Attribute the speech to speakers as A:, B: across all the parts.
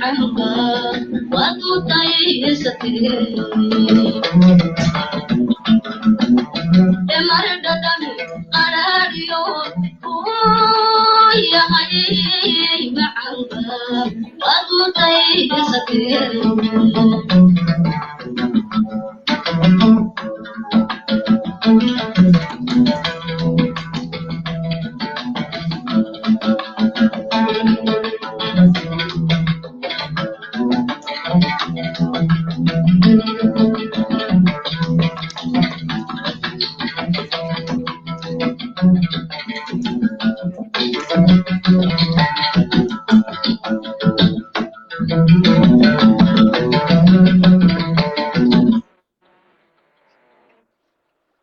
A: Macanba waad mutaysatee mar dhadhan qaraadhiyo uu yahay macanba waad mutaysatee.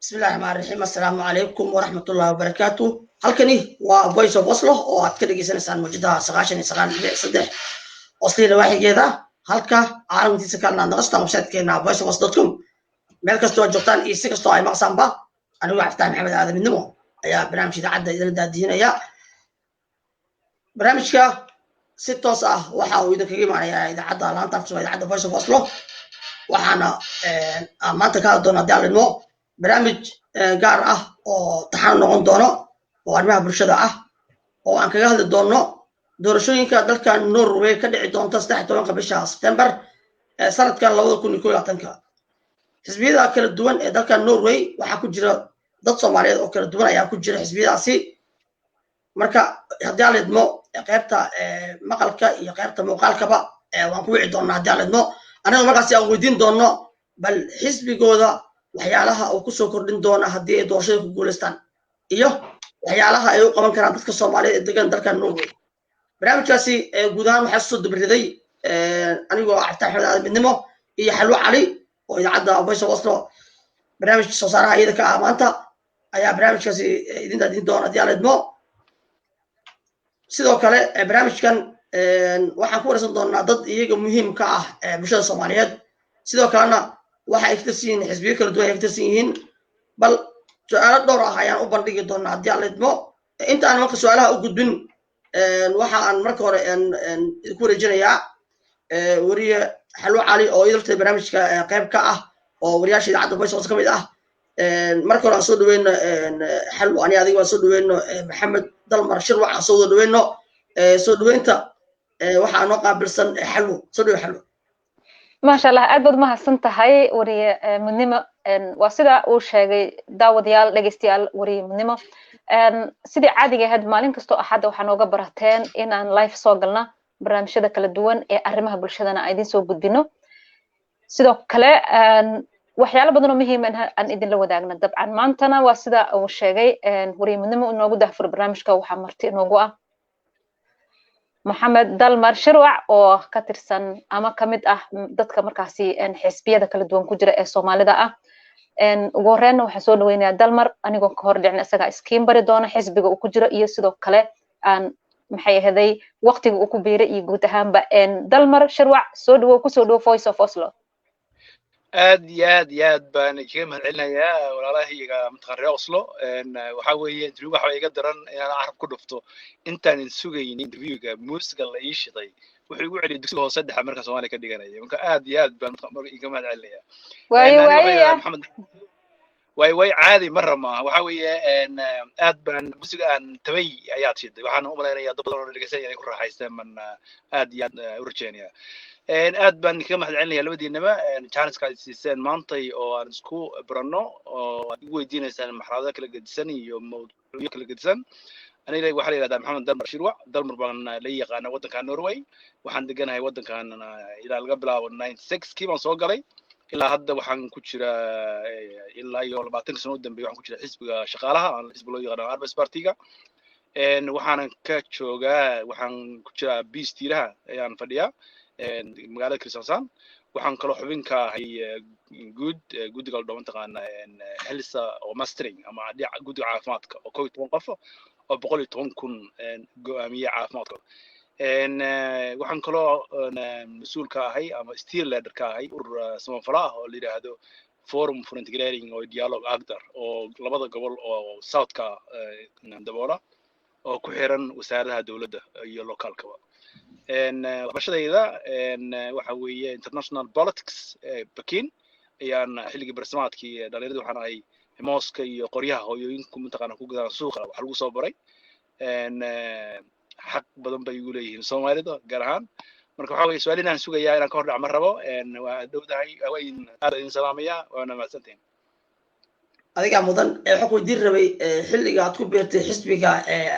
B: Bismillahi raxmaan raxiim. Assalaamu calaykum waraxmatullahi wabarakaatu. Halkani waa Voice of Oslo oo aad ka dhegeysanaysaan mawjadaha 99.3 Oslo nawaaxigeeda, halka caalamkiisa kalena aad naqastaan websitekeena voiceofoslo.com. Meel kastoo aad joogtaan iyo si kastoo ay maqsaanba, anigoo Cabditax Maxamed Aadan Midnimo ayaa barnaamijka idaacadda idinla daadihinaya. Barnaamijka si toos ah waxa uu idinkaga imaanayaa idaacadda laanta afka idaacadda Voice of Oslo, waxaana aan maanta ka hadli doona, haddii aan idmo, barnaamij gaar ah oo taxan noqon doono oo arrimaha bulshada ah, oo aan kaga hadli doono doorashooyinka dalka Norway ka dhici doonta 13-ka bisha Sebtembar sanadkan 2021-ka. Xisbiyada kala duwan ee dalka Norway waxaa ku jira dad Soomaaliyeed oo kala duwan ayaa ku jira xisbiyadaasi. Marka haddii aan idmo, qaybta maqalka iyo qaybta muuqaalkaba waan ku wici doonaa haddii aan idmo, annaga markaasi aan weydiin doono bal xisbigooda waxyaalaha uu kusoo kordhin doono haddii ay doorashada ku guulaystaan iyo waxyaalaha ay u qaban karaan dadka Soomaaliyeed ee degan dalka Norway. Barnaamijkaasi guud ahaan waxaa soo dabriday anigoo Cabdi Axmed Aadan Midnimo iyo Xalwo Cali oo idaacadda Voice of Oslo barnaamijka soo saaraha iyada ka ah. Maanta ayaa barnaamijkaasi idin daadin doona haddii aan idmo. Sidoo kale barnaamijkan waxaan ku wareysan doonaa dad iyaga muhiim ka ah bulshada Soomaaliyeed, sidoo kalena waxa ay ka tirsan yihiin xisbiyo kala duwan ay ka tirsan yihiin. Bal su-aalo dhowr ah ayaan u bandhigi doonaa haddii aan idmo. Inta aan marka su-aalaha u gudbin, waxa aan marka hore ku wareejinayaa weriye Xalwo Cali oo iyada lafteeda barnaamijka qayb ka ah oo wariyaasha idaacadda Voice of ka mid ah. Marka hore aan soo dhaweyno Xalwo, ani adiga waan soo dhaweyno Maxamed Dalmar Shirwac, aan soo wada dhaweyno. Soo dhaweynta waxaa noo qaabilsan Xalwo. Soo dhawe, Xalwo.
C: Maasha Allah, aad baad umahadsan tahay, wariye Midnimo. Waa sida uu sheegay, daawadayaal, dhegeystayaal, wariye Midnimo. Sidii caadiga ahayd, maalin kastoo Axadda waxaa nooga barateen inaan live soo galna, barnaamijyada kala duwan ee arrimaha bulshadana aan idin soo gudbino, sidoo kale waxyaalo badan oo muhiim aan idinla wadaagna. Dabcan maantana waa sida uu sheegay wariye Midnimo inoogu dahfuro barnaamijka, waxaa marti inoogu ah Maxamed Dalmar Shirwac oo ka tirsan ama kamid ah dadka markaasi xisbiyada kala duwan ku jira ee Soomaalida ah. Ugu horreynna waxaan soo dhaweynayaa Dalmar, anigoo ka hor dhicin isagaa iskiin bari doona xisbiga uu ku jiro iyo sidoo kale aan maxay ahaday waqtiga uu ku biiray iyo guud ahaanba. Dalmar Shirwac, soo dhawow, kusoo dhawow Voice of Oslo.
D: Aad iyo aad iyo aad baan kaga mahad celinayaa walaalahayga mataqan reer Oslo. Waxaa weeye interview waxa iga daran inaan carab ku dhufto. Intaanan sugaynin interviewga, muusiga la ii shiday wuxuu igu celiyay dugsiga hoose dhexe marka Soomaaliya ka dhiganaya. Marka aad iyo aad baan iga mahad celinaya.
C: Waaye waaye.
D: Maxamed way way caadi marra maaha. Waxa weeye aad baan musiga aan tabay ayaad shiday. Waxaan u malaynayaa dad badan oo dhegeysanaya inay ku raaxaysteen baan aad iyo aad u rajeynaya. Aad baan kaga mahad celinaya labadiinaba chance-ka aad siiseen maantay oo aan isku baranno oo aad igu weydiinaysaan marxalado kala gedisan iyo mawduucyo kala gedisan. Aniga waxaa la yidhahdaa Maxamed Dalmar Shirwac. Dalmar baan la yaqaana waddanka Norway. Waxaan deganahay waddankan ilaa laga bilaabo 96 kii baan soo galay ilaa hadda. Waxaan ku jiraa ilaa iyo 20-ka sano u dambeeyay waxaan ku jiraa xisbiga shaqaalaha, aan xisbi loo yaqaano Arbeidspartiga. Waxaanan ka joogaa, waxaan ku jiraa bystyre-ha ayaan fadhiyaa magaalada Kristiansand. Waxaan kaloo xubin ka ahay guud guddiga la dhaho mataqaana Helse og Mestring ama guddiga caafimaadka oo 11 qof oo 110,000 go'aamiye caafimaadkooda. Waxaan kaloo mas-uul ka ahay ama styreleder ka ahay urur samafala ah oo la yidhaahdo Forum for Integrering og Dialog Agder oo labada gobol oo southka daboola oo ku xiran wasaaradaha dowladda iyo localkaba. Waxbarashadayda waxa weeye international politics. Bakin ayaan xilligii barsamaadkii dhalinyarada waxaan ahay mooska iyo qoryaha hooyooyinku mataqaana ku gadaan suuqa wax lagu soo baray. Xaq badan bay igu leeyihiin Soomaalida gaar ahaan. Marka waxa weye su-aal inaan sugayaa inaan ka hor dhac ma rabo. Waa dhowdahay, waa idin aad idin salaamaya, waana mahadsantihin.
B: Adigaa mudan. Waxaan ku weydiin rabay xilliga aad ku biirtay xisbiga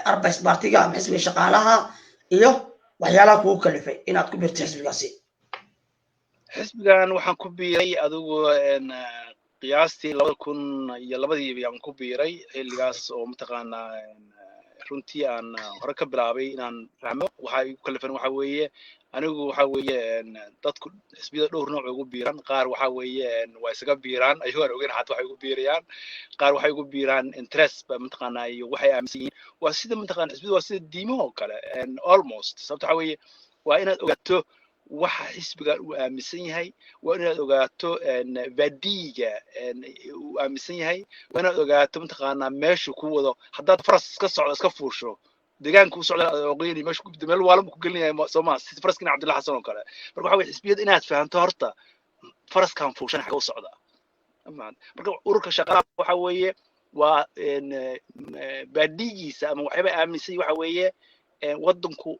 B: Arbeidspartiga ama xisbiga shaqaalaha iyo waxyaalaha kugu kalifay inaad ku biirtay xisbigaasi.
D: Xisbigan waxaan ku biiray adigu qiyaastii 2002-dii ayaan ku biiray, xilligaas oo mataqaanaa runtii aan hore ka bilaabay inaan fahmo. Waxa igu kalifan waxa weeye, anigu waxa weeye dadku xisbiyada dhowr nooc ugu biiraan. Qaar waxa weeye waa isaga biiraan ayagoo aan ogeyn xataa waxay ugu biirayaan. Qaar waxay ugu biiraan interest ba mataqaanaa iyo waxay aaminsan yihiin. Waa sida mataqaana xisbiyadu waa sida diimaha oo kale almost. Sababta waxa weeye waa inaad ogaato waxa xisbigan uu aaminsan yahay, waa inaad ogaato vadiga uu aaminsan yahay, waa inaad ogaato mataqaanaa meeshu ku wado. Haddaad faras iska socdo, iska fuusho, deegaanka u socda aad ogeyn meeshu meel waalan ku gelinaya, soo maa? Sida faraskina Cabdulla Xasan oo kale. Marka waxa weye xisbiyada inaad fahanto horta faraskan fuushan xagga u socda. Marka ururka shaqaalaha waxa weeye waa baadhigiisa ama waxyaaba aaminsan waxa weeye waddanku,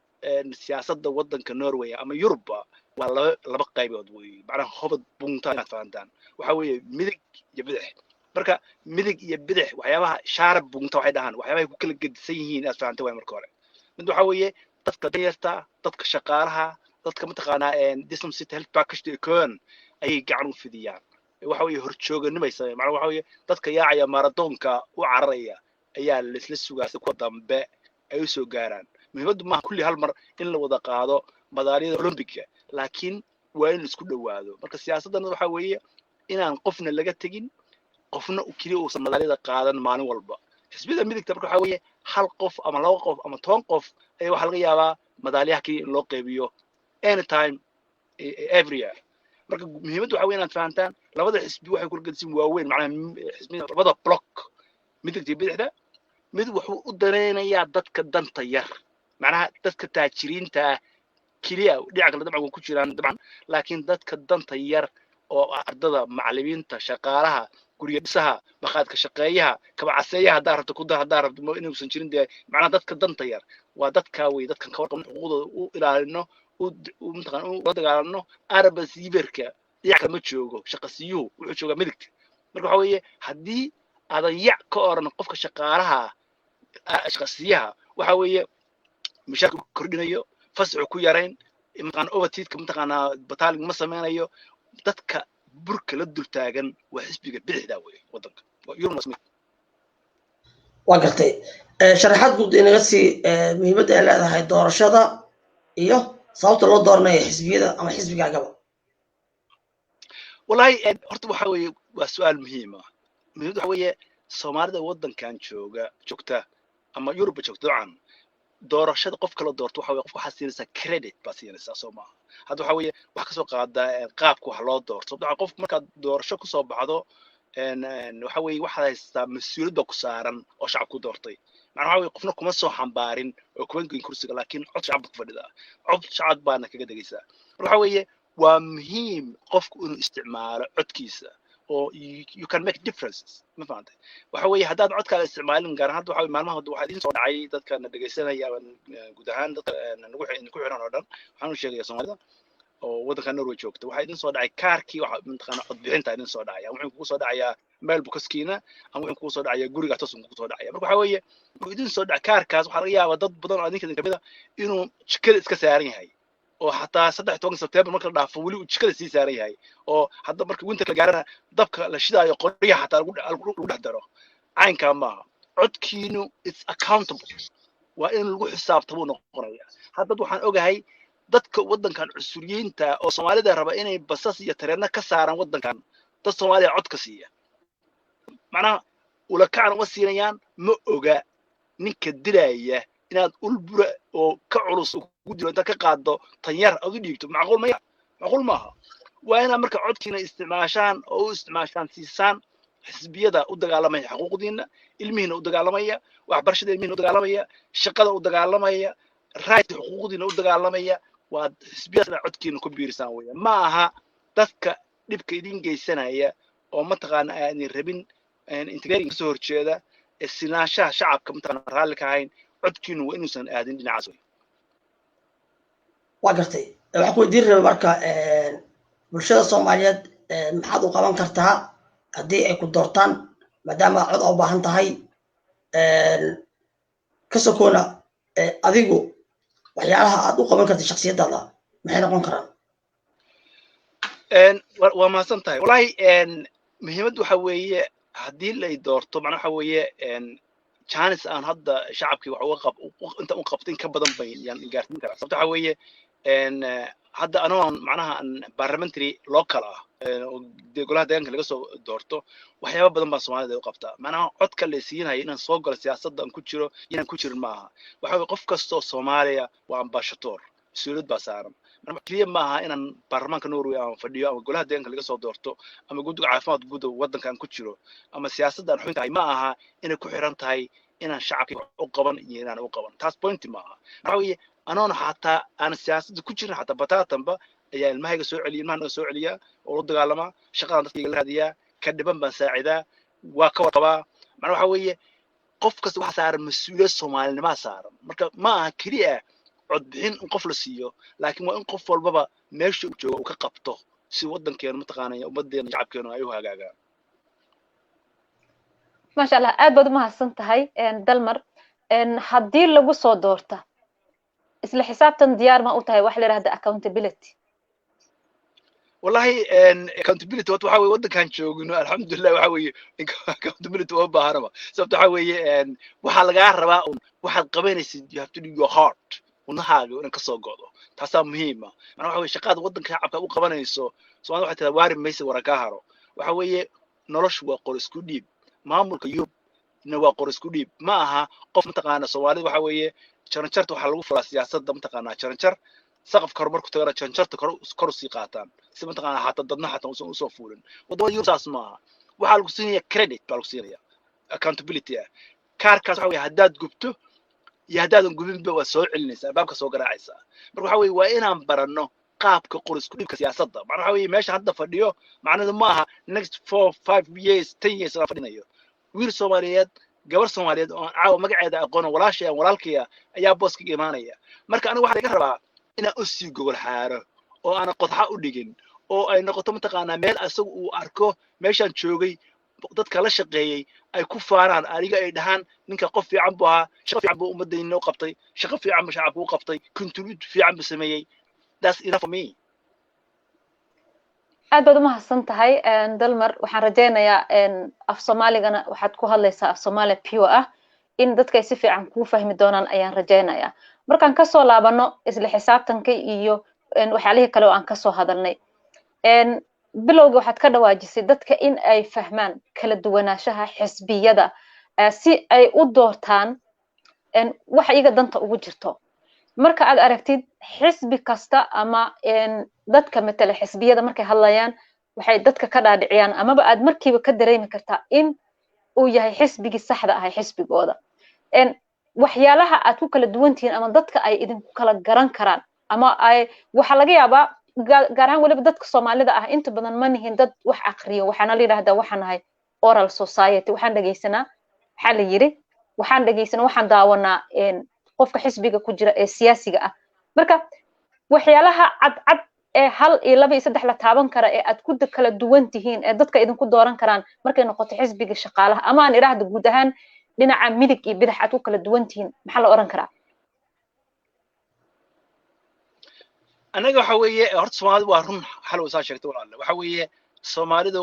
D: siyaasadda waddanka Norway ama Yurubba waa laba qaybood weeye. Macnaha hobad bunta inaad fahantaan waxa weeye midig iyo bidix. Marka midig iyo bidix waxyaabaha shaarab bunta waxay dhahaan, waxyaabahay ku kala gedisan yihiin inaad fahanto waay. Marka hore mid waxa weeye dadka danyarta, dadka shaqaalaha, dadka mataqaanaa disum city health package econ ayay gacan u fidiyaan. Waxa weeye horjooganimay sameeyaan. Macnaha waxa weeye dadka yaacaya, maradoonka u cararaya ayaa laisla sugaa si kuwa dambe ay u soo gaaraan. Muhiimaddu maaha kulli hal mar in la wada qaado madaaliyada Olympiga, laakiin waa in la isku dhowaado. Marka siyaasaddan waxa weeye inaan qofna laga tegin, qofna keliya uusan madaaliyada qaadan maalin walba. Xisbiyada midigta marka waxa weeye hal qof ama laba qof ama 10 qof ayaa waxaa laga yaabaa madaalyaha keliya in loo qaybiyo anytime, every year. Marka muhiimaddu waxa weeye inaad fahantaan labada xisbi waxay kula gedisin waaweyn. Macnaha xisbiyada labada block, midigta iyo bidixda, mid wuxuu u danaynayaa dadka danta yar, macnaha dadka taajiriinta ah keliya. Dhinaca kale dabcan waa ku jiraan dabcan, laakiin dadka danta yar oo ah ardada, macallimiinta, shaqaalaha, gurya dhisaha, bakhaadka shaqeeyaha, kabacaseeyaha haddaa rabto ku dar, haddaa rabto inuusan jirin dee. Macnaha dadka danta yar waa dadkaa wey. Dadkan ka warqabno, xuquuqdooda u ilaalino, u mataqaan ula dagaalano. Arbeidsgiverka dhinac kale ma joogo, shaqasiyuhu wuxuu joogaa midigta. Marka waxa weeye haddii aadan yac ka oran qofka shaqaalaha, shaqasiyaha waxa weeye mushaarka kordhinayo, fasaxu ku yarayn, mataqaana overtidka, mataqaanaa betaling ma sameynayo. Dadka burka la dul taagan waa xisbiga bidixda wey waddanka. Waa Yurubna ismid.
B: Waa gartay. Sharaxaad guud inaga sii muhiimadda ay leedahay doorashada iyo sababta loo dooranayo xisbiyada ama xisbigaagaba.
D: Wallahi horta waxa weeye waa su-aal muhiim ah. Muhiimadda waxa weeye Soomaalida waddankan jooga, joogta ama Yurubba joogta, dabcan doorashada qof kala doorto waxa weye qofka waxaa siinaysaa credit baa siinaysaa, soo maaha? Hadda waxa weeye wax kasoo qaada qaabka wax loo doorto. Dabcan qofku markaad doorasho kusoo baxdo, waxa weeye waxaad haysataa mas-uuliyad baa ku saaran oo shacab ku doortay. Macnaha waxa weye qofna kuma soo xambaarin oo kuma goyn kursiga, laakiin cod shacab baad ku fadhidaa, cod shacab baadna kaga degaysaa. Marka waxa weeye waa muhiim qofku inuu isticmaalo codkiisa oo you can make differences, ma fahantay? Waxa weeye haddaad codkaaga isticmaalin, gaar ahaan hadda waxa weye maalmaha hadda waxaa idiin soo dhacay dadka na dhegaysanaya ama guud ahaan dadka nagu ku xiran oo dhan, waxaan u sheegaya Soomaalida oo waddanka Norway joogta, waxaa idin soo dhacay kaarkii waxa mataqaana codbixinta idin soo dhacaya. Wuxuu kugu soo dhacayaa mailboxkiina ama wuxuu kugu soo dhacayaa guriga toos kugu soo dhacaya. Marka waxa weeye markuu idin soo dhaca kaarkaas, waxaa laga yaabaa dad badan oo adinka idin kamid a inuu jikada iska saaran yahay, oo xataa 13 Sebtembar marka la dhaafo weli uu jikada sii saaran yahay, oo hadda marka winterka la gaarana dabka la shidaayo qoryaha xataa lagu dhex daro. Caynkaa maaha. Codkiinu it's accountable, waa in lagu xisaabtamuu noqonaya. Haddad waxaan ogahay dadka waddankan cusuriyiinta oo Soomaalida raba inay basas iyo tareenno ka saaraan waddankan, dad Soomaaliya cod ka siiya, macnaha ulakacan uma siinayaan. Ma oga ninka dilaya inaad ul bura oo ka culus oo kugu dilo intaad ka qaaddo tan yar aad u dhiibto. Macquul maya? Macquul maaha. Waa inaad marka codkiina isticmaashaan oo u isticmaashaan, siisaan xisbiyada u dagaalamaya xuquuqdiina, ilmihiina u dagaalamaya, waxbarashada ilmihiina u dagaalamaya, shaqada u dagaalamaya, right xuquuqdiina u dagaalamaya. Waad xisbiyadaas inaad codkiina ku biirisaan weya. Ma aha dadka dhibka idin geysanaya oo mataqaana aan rabin integrating, kasoo horjeeda ee sinaanshaha shacabka, mataqaana raalli ka ahayn. Codkiinu waa inuusan aadin dhinacaas wey.
B: Waa gartay. Waxaan ku weydiin rabay marka, bulshada Soomaaliyeed maxaad u qaban kartaa haddii ay ku doortaan, maadaama cod u baahan tahay? Ka sokoona, adigu waxyaalaha aad u qaban kartid shaksiyadaada maxay noqon karaan?
D: Waa mahadsan tahay. Wallahi muhiimaddu waxa weeye, haddii lay doorto, macnaa waxa weeye chance aan hadda shacabkii wax uga qab inta u qabto in ka badan bay yaan gaarsiin karaa. Sababta waxa weeye, hadda anoon macnaha aan parliamentary local ah oo dee golaha deegaanka laga soo doorto, waxyaaba badan baan Soomaalida u qabtaa. Macnaha codka la siinayo inaan soo galo siyaasadda aan ku jiro, inaan ku jirin maaha. Waxa weye, qof kastoo Soomaaliya waa ambassador, mas-uuliyad baa saaran. Keliya ma aha inaan baarlamaanka Norway aan fadhiyo ama golaha deegaanka laga soo doorto ama guddiga caafimaad guud oo waddanka aan ku jiro ama siyaasadda aan xubin tahay. Ma aha inay ku xiran tahay inaan shacabka wax u qaban iyo inaan u qaban. Taas point ma aha. Waxa weeye, anoona xataa aan siyaasadda ku jirin xataa bataatanba ayaa ilmahayga soo celiya, ilmaha naga soo celiyaa oo la dagaalamaa, shaqadan dadkayga la raadiyaa, ka dhiban baan saacidaa, waa ka warqabaa. Macnaa waxa weeye, qof kasta waxa saaran mas-uuliyad Soomaalinimaa saaran. Marka ma aha keliya codbixin in qof la siiyo, laakiin waa in qof walbaba meesha uu joogo uu ka qabto si waddankeenu, mataqaanaya, ummaddeena, shacabkeenu ay u hagaagaan.
C: Maasha Allah, aad baad umahadsan tahay, Dalmar. Haddii lagu soo doorta, isla xisaabtan diyaar ma u tahay, waxa la yidhahda accountability?
D: Wallahi accountability horta waxa weye, waddankan joogno alxamdulilah, waxa weeye accountability uma baahanaba. Sababta waxa weeye, waxaa lagaa rabaa un waxaad qabanaysid, you have to do your heart, wadnahaaga inaan kasoo go'do, taasaa muhiima. Macnaa waxa weye, shaqaada waddanka shacabka u qabanayso, Soomaalida waxay tiraa waari maysa wara kaa haro. Waxa weeye, noloshu waa qor isku dhiib. Maamulka Yurubna waa qor isku dhiib. Ma aha qof, mataqaana, Soomaalida waxa weeye jaranjarta waxaa lagu furaa siyaasadda, mataqaanaa, jaranjar saqafka hore markuu tagana jaranjarta kor usii qaataan si, mataqaana, xataa dadna xataa usan usoo fuulin. Waddamada Yurub saas maaha. Waxaa lagu siinaya credit baa lagu siinaya accountability ah. Kaarkaas waxa weye, haddaad gubto iyo haddaadan gubinba waa soo celinaysaa, albaabka soo garaacaysaa. Marka waxa weye, waa inaan baranno qaabka qor isku dhibka siyaasadda. Macnaa waxa weye, meesha hadda fadhiyo macnaheedu ma aha next 4, 5 years, 10 years aan fadhinayo. Wiil Soomaaliyeed, gabar Soomaaliyeed oo aan caawa magaceeda aqoon, walaashay aan walaalkaya ayaa booskaga imaanaya. Marka aniga waxaa laga rabaa inaan u sii gogol xaaro oo aanan qodxa u dhigin oo ay noqoto, mataqaanaa, meel asagu uu arko meeshaan joogay, dadka la shaqeeyey ay ku faanaan, aniga ay dhahaan ninka qof fiican buu ahaa, shaqo fiican buu ummadayna u qabtay, shaqo fiican buu shacabka u qabtay, contribute fiican buu sameeyey. That's enough for me.
C: Aad baad umahadsan tahay, Dalmar. Waxaan rajaynayaa af Soomaaligana waxaad ku hadlaysaa af Soomaaliya pure ah, in dadka ay si fiican kuu fahmi doonaan ayaan rajaynayaa. Markaan kasoo laabano isla xisaabtanka iyo waxyaalihii kale oo aan kasoo hadalnay bilowga, waxaad ka dhawaajisay dadka in ay fahmaan kala duwanaanshaha xisbiyada si ay u doortaan waxa iyaga danta ugu jirto. Marka aad aragtid xisbi kasta ama dadka matala xisbiyada markay hadlayaan, waxay dadka ka dhaadhiciyaan amaba aad markiiba ka dareemi kartaa in uu yahay xisbigii saxda ahay xisbigooda. Waxyaalaha aad ku kala duwan tihiin ama dadka ay idinku kala garan karaan ama ay waxaa laga yaabaa, gaar ahaan weliba dadka Soomaalida ah, inta badan ma nihin dad wax aqriyo. Waxaana la yidhahdaa waxaan nahay oral society. Waxaan dhegeysanaa, waxaa la yiri, waxaan dhegeysanaa, waxaan daawanaa qofka xisbiga ku jira ee siyaasiga ah. Marka waxyaalaha cadcad ee hal iyo laba iyo saddex la taaban kara ee aad ku kala duwan tihiin ee dadka idinku dooran karaan markay noqoto xisbiga shaqaalaha, ama aan idhaahdo guud ahaan dhinaca midig iyo bidax aad ku kala duwan tihiin, maxaa la oran karaa?
D: Annaga waxa weeye, horta Soomaalidu waa run xalow saa sheegtay walaalle. Waxa weeye, Soomaalidu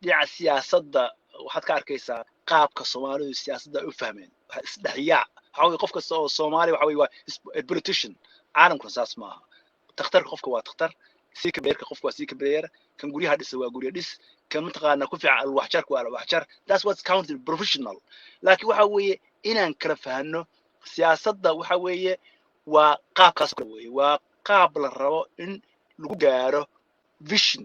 D: dhinaca siyaasadda waxaad ka arkaysaa qaabka Soomaalidu siyaasadda ay u fahmeen waxa isdhexyaac. Waxa weeye, qof kasta oo Soomaali waxa weeye waa politician. Caalamkuna saas maaha. Takhtarka qofka waa takhtar, sii kabeerka qofka waa sii kabeer, kan guryaha dhisa waa gurya dhis, kan mataqaana ku fiican alwaxjarka waa alwaxjar. That's what's counted professional. Laakiin waxa weeye inaan kala fahanno siyaasadda. Waxa weeye, waa qaabkaas kale weeye, waa qaab la rabo in lagu gaaro vision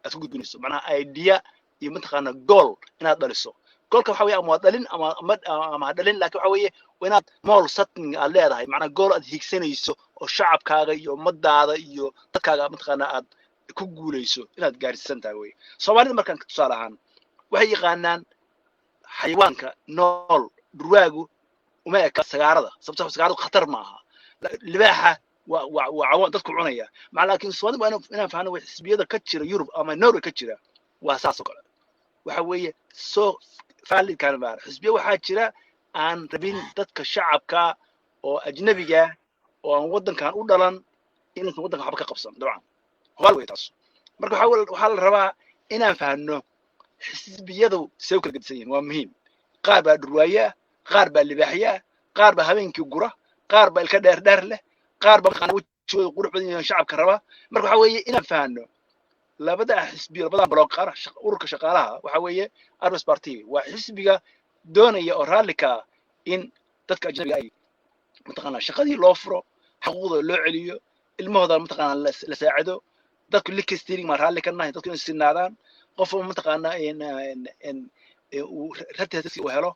D: aad ku gudbinayso, macnaha idea iyo, mataqaana, goal inaad dhaliso. Goalka waxa weeye ama waa dhalin ama ha dhalin, laakiin waxa weeye Waa inaad målsättning aad leedahay, macnaa goal aad hiigsanayso oo shacabkaaga iyo ummadaada iyo dadkaaga mataqaanaa aad ku guulayso inaad gaarsiisan tahay wey. Soomaalida markaan tusaale ahaan waxay yaqaanaan xayawaanka nool, dhurwaagu uma eka sagaarada, sababtoo sagaaradu khatar ma aha. Libaaxa waa cawaan dadku cunaya maca, laakiin soomaalida waa inaan fahno way xisbiyada ka jira Yurub ama Norway ka jira waa saas oo kale. Waxa weeye soo valid kan maar xisbiya waxaa jira aan rabin dadka shacabka oo ajnabiga oo aan waddankan u dhalan inaysan waddanka waxba ka qabsan. Dabcan hubaal wey taas. Marka waxaa la rabaa inaan fahno xisbiyadu see u kala gedisan yihiin, waa muhiim. Qaar baa dhurwaaye ah, qaar baa libaaxye ah, qaar baa habeenkii gura, qaar baa ilka dheer dheer leh, qaar baa mataqaanaa wejigooda qurux badan yahay shacabka raba. Marka waxa weeye inaan fahno labada xisbiyo, labadan block. Qaar ururka shaqaalaha waxa weeye Arbetsparti, waa xisbiga doonaya oo raalli ka ah in dadka ajnabiga ay mataqaanaa shaqadii loo furo, xaquuqdooda loo celiyo, ilmahooda mataqaanaa la saacido. Dadku likestilling maan raalli ka nahay, dadku inay sinaadaan, qof mataqaanaa in uu ratiisi uu helo,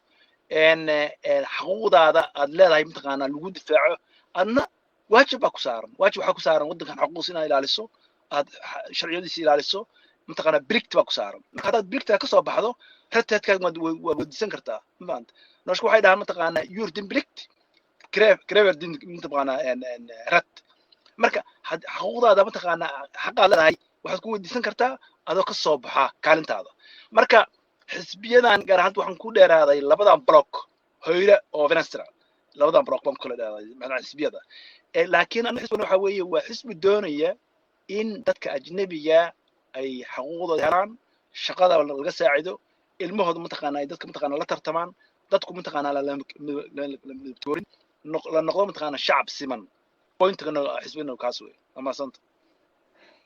D: xaquuqdaada aad leedahay mataqaanaa lagu difaaco. Adna waajib baa ku saaran, waajib waxaa ku saaran waddankan xaquuqdiisa inaad ilaaliso, aad sharciyadiisa ilaaliso. Mataqaanaa plikt baa ku saaran. Marka haddaad plikt ka soo baxdo, rättighet kaaga waad weydiisan kartaa, ma fahamta? Norska waxay dhahaan mataqaanaa gör din plikt, kräver din mataqaanaa rätt. Marka xaquuqdaada mataqaanaa xaqaad leedahay waxaad ku weydiisan kartaa adoo ka soo baxa kaalintaada. Marka xisbiyadan gaar ahaan waxaan ku dheeraaday labadan block, Høyre oo Venstre, labadan block baan ku kala dheeraaday macnaha xisbiyada. Laakiin ana xisbigan waxa weeye waa xisbi doonaya in dadka ajnabiga ay xaquuqdooda helaan, shaqada laga saacido, ilmahooda mataqaanaa ay dadka mataqaanaa la tartamaan, dadku mataqaanaa la midabtoorin, la noqdo mataqaanaa shacab siman. Point igana xisbina kaas wey. Waa mahadsanta.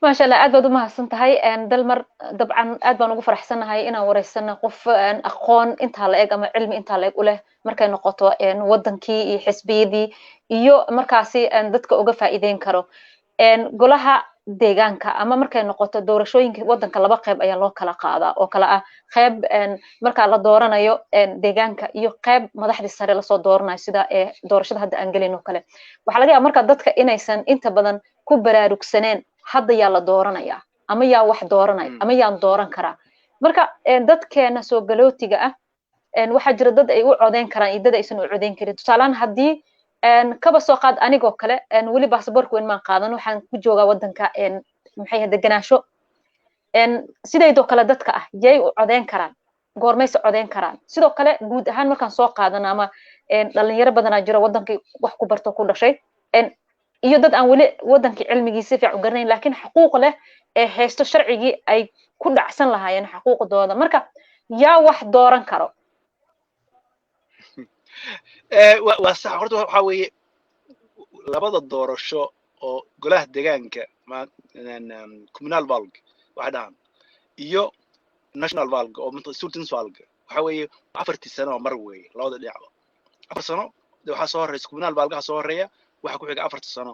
C: Maasha Allah, aad baad u mahadsan tahay, Dalmar. Dabcan aad baan ugu faraxsanahay inaan wareysano qof aqoon intaa la eg ama cilmi intaa la eg u leh markay noqoto wadankii iyo xisbiyadii iyo markaasi dadka uga faa'iideyn karo golaha deegaanka ama markay noqoto doorashooyinka wadanka. Laba qeyb ayaa loo kala qaadaa oo kala ah qeyb marka la dooranayo deegaanka iyo qeyb madaxdii sare lasoo dooranayo, sida doorashada hadda aan gelin oo kale. Waxaa laga yaaba marka dadka inaysan inta badan ku baraarugsaneen hadda yaa la dooranaya ama yaa wax dooranaya ama yaan dooran karaa. Marka dadkeena soo galootiga ah waxaa jira dad ay u codeyn karaan iyo dad aysan u codeyn karin. Tusaalehaan haddii kaba soo qaad anigoo kale weli baasaboorka weyn maan qaadan, waxaan ku joogaa wadanka maxay deganaansho. Sidaydoo kale dadka ah yay u codeyn karaan, goormayse codeyn karaan? Sidoo kale guud ahaan markaan soo qaadano ama dhalinyaro badanaa jira wadankii wax ku barto, ku dhashay, iyo dad aan weli wadankii cilmigii si fiican u garanayn laakiin xaquuq leh ee haysto sharcigii ay ku dhacsan lahaayeen xaquuqdooda. Marka yaa wax dooran karo?
D: Waa sax. Horta waxaa weeye labada doorasho oo golaha deegaanka, kommunalvalg waxay dhahaan, iyo nationalvalg oo stortingsvalg, waxa weeye 4-tii sano mar weeye labada dhinacba. 4 sano de waxaa soo horeysa kommunalvalg aha soo horeeya, waxaa ku xiga 4-ta sano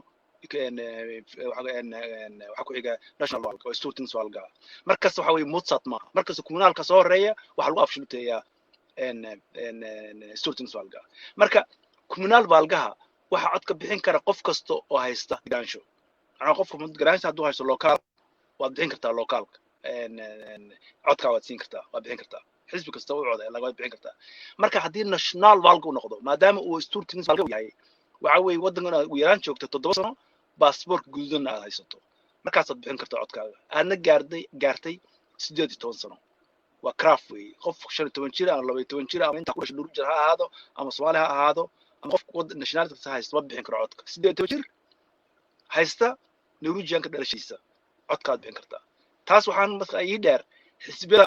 D: waxaa ku xiga nationalvalg oo stortingsvalg ah. Markasta waxa weeye motsatt maaha, markasta kommunalka soo horeeya waxaa lagu avsluteeyaa stortingsvalg. Marka kommunalvalg aha waxaa cod ka bixin kara qof kasta oo haysta deganaansho. Macnaa qofka deganaansho hadduu haysto local, waad bixin kartaa localka codkaa, waad siin kartaa, waad bixin kartaa, xisbi kasta u coda waad bixin kartaa. Marka haddii nationalvalg uu noqdo, maadaama uu stortingsvalg yahay, waxa weeye waddankan aad ugu yaraan joogto 7 sano, baasaboorka guduudanna aad haysato, markaasaad bixin kartaa codkaaga, aadna gaartay 18 sano. Waa krav weeye. Qof 15 jir ama 12 jir ama intaa ku dhashay dhur jir ha ahaado ama Soomaali ha ahaado ama qof nationality kasta haysta ma bixin karo codka. 18 jir haysta Norwegianka dhalashadiisa, codkaad bixin kartaa. Taas waxaan marka ii dheer xisbiyada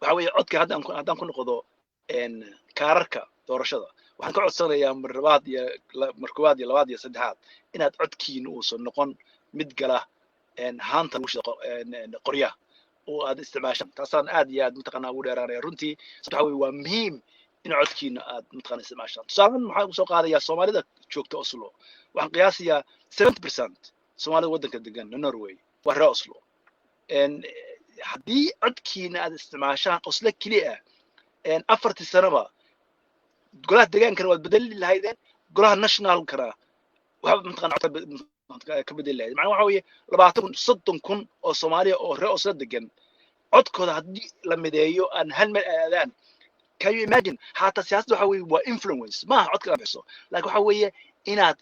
D: waxa weeye codka haddaan ku noqdo kaararka doorashada, waxaan ka codsanayaa mar labaad iyo mar koowaad iyo labaad iyo saddexaad inaad codkiina uusan noqon mid gala haanta lagu shido qoryaha oo aad isticmaashaan. Taasaan aad iyo aad mataqaanaa ugu dheeraanaya runtii. Waxa weye waa muhiim in codkiina aad mataqaana isticmaashaan. Tusaalahan maxaa ugu soo qaadayaa Soomaalida joogta Oslo. Waxaan qiyaasayaa 70% Soomaalida waddanka degan Norway waa reer Oslo. Haddii codkiina aad isticmaashaan Oslo keliya ah, 4-tii sanoba Golaha degaankana waad bedeli lahaydeen, golaha nationalkana waxba mataqana ka bedeli lahayd. Macnaha waxa weeye 20,000, 30,000 oo Soomaaliya oo reer Oslo degan codkooda haddii la mideeyo, aan hal meel aadaan, can you imagine? Xataa siyaasadda waxa weeye waa influence. Maaha codka inaad bixiso, laakiin waxa weeye inaad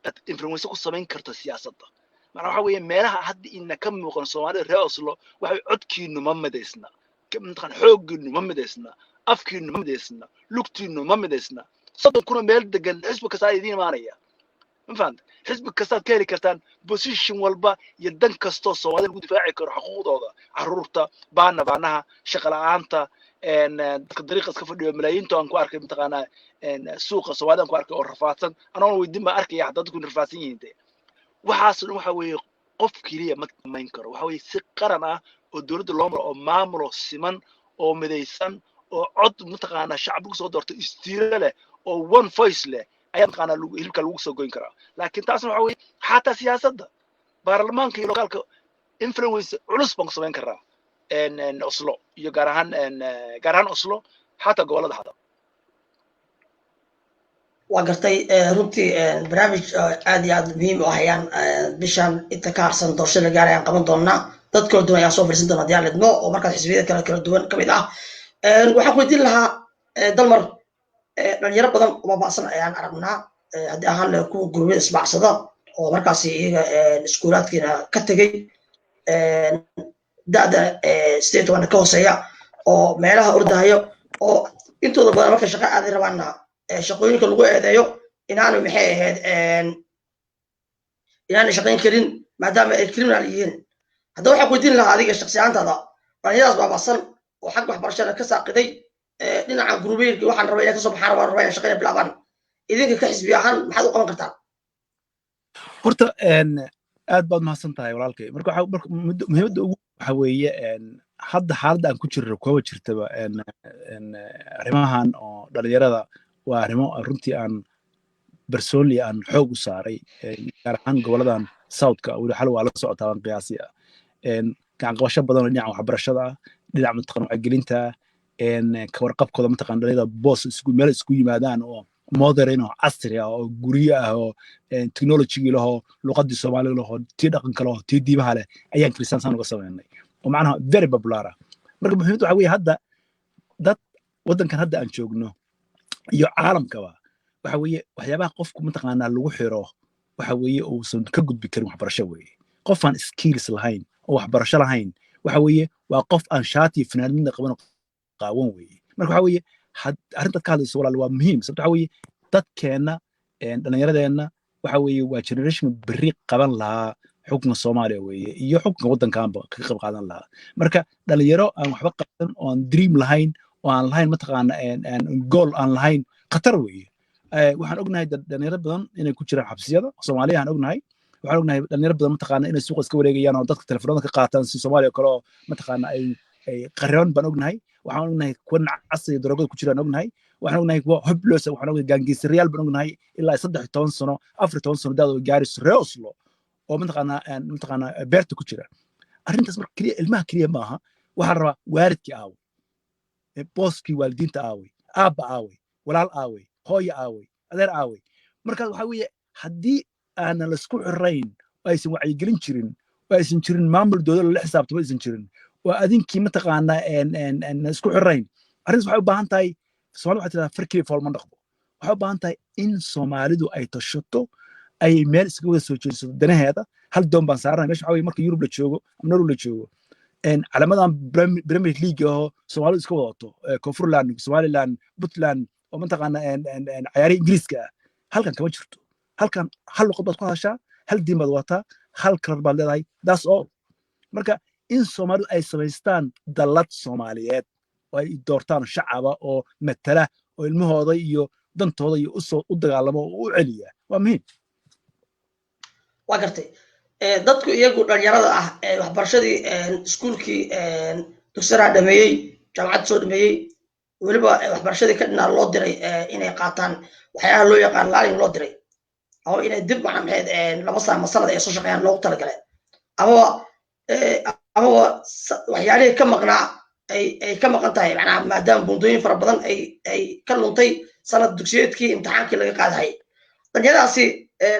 D: aad influence ku samayn karto siyaasadda. Macnaha waxa weeye meelaha hadda ina ka muuqan Soomaalida reer Oslo waxa weeye codkiinu ma midaysna, mataqaan xooggiinu ma midaysna, afkiinu ma midaysna, lugtiinu ma midaysna. 30,000 oo meel degan, xisbi kastaa idiin imaanaya, ma fahamta? Xisbi kastaad ka heli kartaan position walba iyo dan kastoo Soomaalida lagu difaaci karo, xuquuqdooda, caruurta, baana baanaha, shaqa la'aanta, dadka dariiqa iska fadhiyo, malaayiinta aan ku arkay mataqaanaa suuqa Soomaalida aan ku arkay oo rafaadsan, anoon weydin baan arkaya xataa dadku inay rafaadsan yihiin. De waxaas dhan waxa weeye qof keliya ma samayn karo. Waxa weeye si qaran ah oo dowladda loo maro oo maamulo siman oo midaysan oo cod mataqaanaa shacbigu soo doorto, istiilo leh oo one voice leh ayaa mataqaanaa hilibka lagu soo goyn karaa. Laakiin taasna waxa weeye xataa siyaasadda baarlamaanka iyo lokaalka influence culus baan ku samayn karaa Oslo iyo gaar ahaan gaar ahaan Oslo, xataa gobollada xataa.
B: Waa gartay. Runtii barnaamij aad iyo aad muhiim u ah ayaan bishan inta ka harsan doorashada la gaarayaan qaban doonaa. Dad kala duwan ayaan soo fadhiisan doona haddii aan lidmo, oo markaas xisbiyada kala kala duwan ka mid ah. Waxaan ku weydiin lahaa, Dalmar, dhalinyaro badan oo baaba'san ayaan aragnaa, haddii ahaan leh kuwa gurubyada isbacsada oo markaasi iyaga iskuulaadkiina ka tegey, da'da 18 ka hooseeya, oo meelaha ordahayo, oo intooda badan markay shaqo aaday rabaanna shaqooyinka lagu eedeeyo inaanu maxay ahayd inaanay shaqayn karin maadaama ay criminal yihiin. Haddaba waxaan ku weydiin lahaa adiga shaksi ahaantaada, dhalinyaradaas baaba'san oo xagga waxbarashada ka saaqiday, dhinaca gurubeyrka waxaan rabaa inay kasoo baxaan, rabaan rabaa inay shaqayna bilaabaan, idinka ka xisbi ahaan maxaad u qaban kartaan?
D: Horta aad baad mahadsan tahay, walaalkay. Marka marka muhiimadda ugu waxa weeye hadda xaaladda aan ku jirno kuwa jirtaba arrimahan oo dhalinyarada waa arrimo runtii aan personally aan xoog u saaray, gaar ahaan goboladan southka. Weli xal waa la socotaa baan qiyaasi ah gacan qabasho badan oo dhinaca waxbarashada ah, dhinaca mataqan wacyigelinta, ka warqabkooda mataqan dhalinyarada boos isku meel isku yimaadaan oo modern oo casri ah oo guryo ah oo technology lahoo, luqadii Soomaaliga lahoo, tii dhaqanka lahoo, tii diimaha leh ayaan Kristaan saan uga samaynay oo macnaha very popular ah. Marka muhiimadda waxa weeye hadda dad waddankan hadda aan joogno iyo caalamkaba waxa weeye waxyaabaha qofku mataqaanaa lagu xiro waxa weeye uusan ka gudbi karin waxbarasho weeye. Qof aan skills lahayn oo waxbarasho lahayn waxa weeye waa qof aan shaati iyo funaanad midna qaban oo qaawan weeye. Marka waxa weeye arrintaad ka hadlayso, walaal, waa muhiim, sababto waxa weeye dadkeenna dhallinyaradeenna waxa weeye waa generation berri qaban lahaa xukunka Soomaaliya weeye iyo xukunka waddankanba ka qayb qaadan lahaa. Marka dhalinyaro aan waxba qabsan oo aan dream lahayn oo aan lahayn mataqaana goal aan lahayn khatar weeye. Waxaan ognahay dhalinyaro badan inay ku jiraan xabsiyada Soomaaliya aan ognahay. Waxaan ognahay dhalinyaro badan mataqaana inay suuqa iska wareegayaan oo dadka telefoonada ka qaataan si Soomaaliya oo kale oo mataqaana ay qarriban baan ognahay. Waxaan ognahay kuwa nacas iyo daroogada ku jiraan ognahay. Waxaan ognahay kuwa hopeless, waxaan ognahay gangsteryaal baan ognahay ilaa 13 sano, 14 sano daadoo gaarayso reer Oslo oo mataqaanaa beerta ku jira. Arrintaas marka keliya ilmaha keliya maaha, waxaa la rabaa waalidkii aaway, booskii waalidiinta aaway, aabba aaway, walaal aaway, hooya aaway, adeer aaway. Markaas waxaa weeye haddii aanan laisku xirayn oo aysan wacyigelin jirin oo aysan jirin maamul dowlad lala xisaabtamo aysan jirin oo adinkii mataqaanaa isku xirayn, arrintaas waxay u baahan tahay, Soomaalida waxay tidhahdaa far keliya fool ma dhaqdo. Waxay u baahan tahay in Soomaalidu ay tashato, ay meel iskaga wada soo jeedsato danaheeda. Hal doon baan saaranay meesha. Waxaa weye marka Yurub la joogo ama Norway la joogo, calamadan Premier League oo Soomaalidu iska wadato, Koonfurland, Somaliland, Puntland oo mataqaana cayaarihi Ingiriiska ah, halkan kama jirto. Halkan hal luqad baad ku hadashaa, hal diin baad wadataa, hal kalar baad leedahay, that's all. Marka in Soomaalidu ay samaystaan dallad Soomaaliyeed oo ay doortaan shacaba oo matala oo ilmahooda iyo dantooda iyo usoo u dagaalamo oo u celiya waa muhiim.
B: Waa gartay. Dadku iyagu dhalinyarada ah waxbarashadii iskuulkii dugsiraa dhameeyey, jaamacadda soo dhameeyey, weliba waxbarashadii ka dhinaa loo diray inay qaataan waxyaalaha loo yaqaan laaling loo diray ama inay dib macna maxayd 2 sana ama sanad ay soo shaqeeyaan loogu talagalay, amaba waxyaalihii ka maqnaa ay ka maqan tahay, macnaha maadaama buundooyin fara badan ay ka luntay Sanad dugsiyeedkii imtixaankii laga qaadahayay, dhalinyaradaasi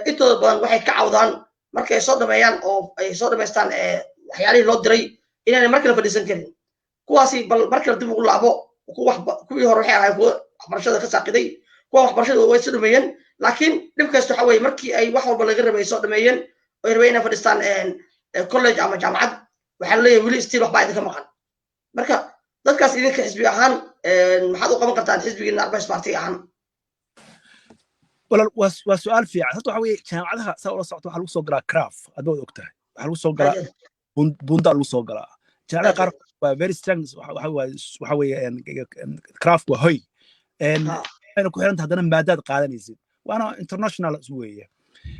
B: intooda badan waxay ka cawdaan markay ay soo dhameeyaan oo ay soo dhamaystaan waxyaalihii loo diray inaanay mar kale fadhiisan karin. Kuwaasi bal mar kale dib ugu laabo. Kuwii hore waxay ahaayeen kuwa waxbarashada ka saaqiday, kuwa waxbarashada way soo dhameeyeen, laakiin dhib kasta waxa weeye markii ay wax walba laga rabay ay soo dhameeyeen oo ay rabeen inay fadhiistaan college ama jaamacad, waxaa la leeyahay weli still waxbaa idinka maqan. Marka dadkaas idinka xisbi ahaan maxaad u qaban kartaan, xisbigiina Arbeidsparti ahaan?
D: Walaal, waa su'aal fiican. Horta waxa weeye, jaamacadaha saa ula socto waxaa lagu soo galaa krav. Adba waad ogtahay, waxaa lagu soo galaa bundaa lagu soo galaa. Jaamacadaha qaar waa very strong. Waxa weeye krav waa hoy, waxayna ku xiran tahay haddana maadaad qaadanaysid, waana international weeye.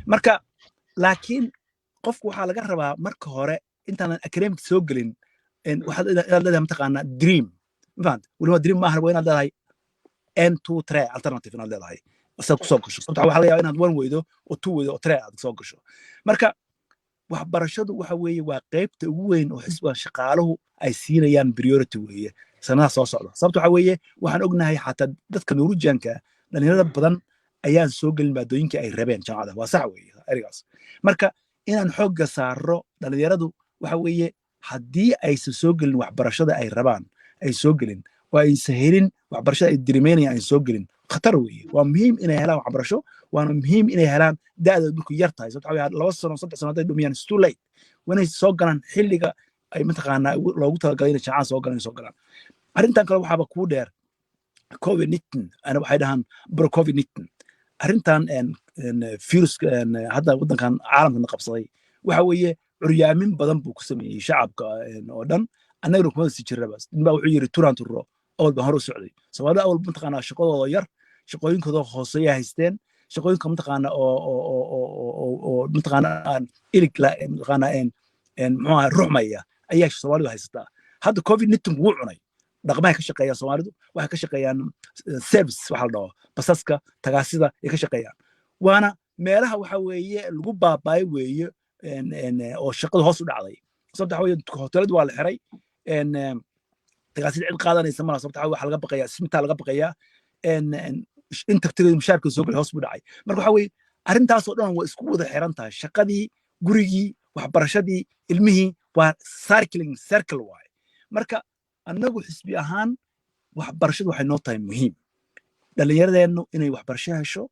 D: Marka laakiin qofku waxaa laga rabaa marka hore intaanan academic soo gelin waxaad inaad leedahay mataqaanaa dream, ma fahant? Weliba dream maahan, waa inaad leedahay en to tre alternative inaad leedahay saad kusoo gasho. Sababta waxaa laga yaabaa inaad one weydo oo two weydo oo tre aad soo gasho. Marka waxbarashadu waxa weeye waa qaybta ugu weyn oo xisbiga shaqaaluhu ay siinayaan priority weeye sanadaha soo socda. Sababta waxa weeye, waxaan ognahay xataa dadka Norwegianka dhalinyarada badan ayaan soo gelin maadooyinkii ay rabeen jaamacada. Waa sax weeye erigaas. Marka inaan xoogga saaro dhalinyaradu waxa weeye, haddii aysan soo gelin waxbarashada ay rabaan, ay soo gelin oo aysan helin waxbarashada ay dirimeynayaan, ay soo gelin, khatar weeye. Waa muhiim inay helaan waxbarasho, waana muhiim inay helaan da'dooda markuu yar tahay. Sababta waxaa weeye, 2 sano, 3 sano hadday dhumiyaan, it's too late. Waa inay soo galaan xilliga ay mataqaanaa loogu talagalay inay jaamacada soo galaan, inay soo galaan. Arrintan kale waxaaba kuu dheer COVID 19 ana waxay dhahaan bro COVID 19, arrintan viruska hadda waddankan caalamkana qabsaday, waxa weeye curyaamin badan buu ku sameeyey shacabka oo dhan. Annagana kuma sii jirnaba. Ninbaa wuxuu yidhi, "Turaan turro awal baan hore u socday." Soomaalida awal mataqaanaa shaqadooda yar, shaqooyinkooda hooseeya haysteen, shaqooyinka mataqaanaa oo mataqaanaa aan ilig la mataqaanaa muxuu ahaa ruxmaya ayaa Soomaalidu haysataa. Hadda COVID 19 wuu cunay. Dhaqmahay ka shaqeeyaan Soomaalidu, waxay ka shaqeeyaan service waxa la dhaho, basaska, tagaasida ay ka shaqeeyaan, waana meelaha waxa weeye lagu baabaayo weeye oo shaqadu hoos u dhacday. Sababta waxa weeye, hoteeladu waa la xiray, tagaasida cid qaadanaysa malaha. Sababta waxa laga baqayaa smitta laga baqayaa, inta mushaarka soo galay hoos buu dhacay. Marka waxa weeye, arrintaasoo dhan waa isku wada xiran tahay: shaqadii, gurigii, waxbarashadii ilmihii, waa circling circle waaye. Marka annagu xisbi ahaan waxbarashadu waxay noo tahay muhiim. Dhallinyaradeennu inay waxbarasho hesho,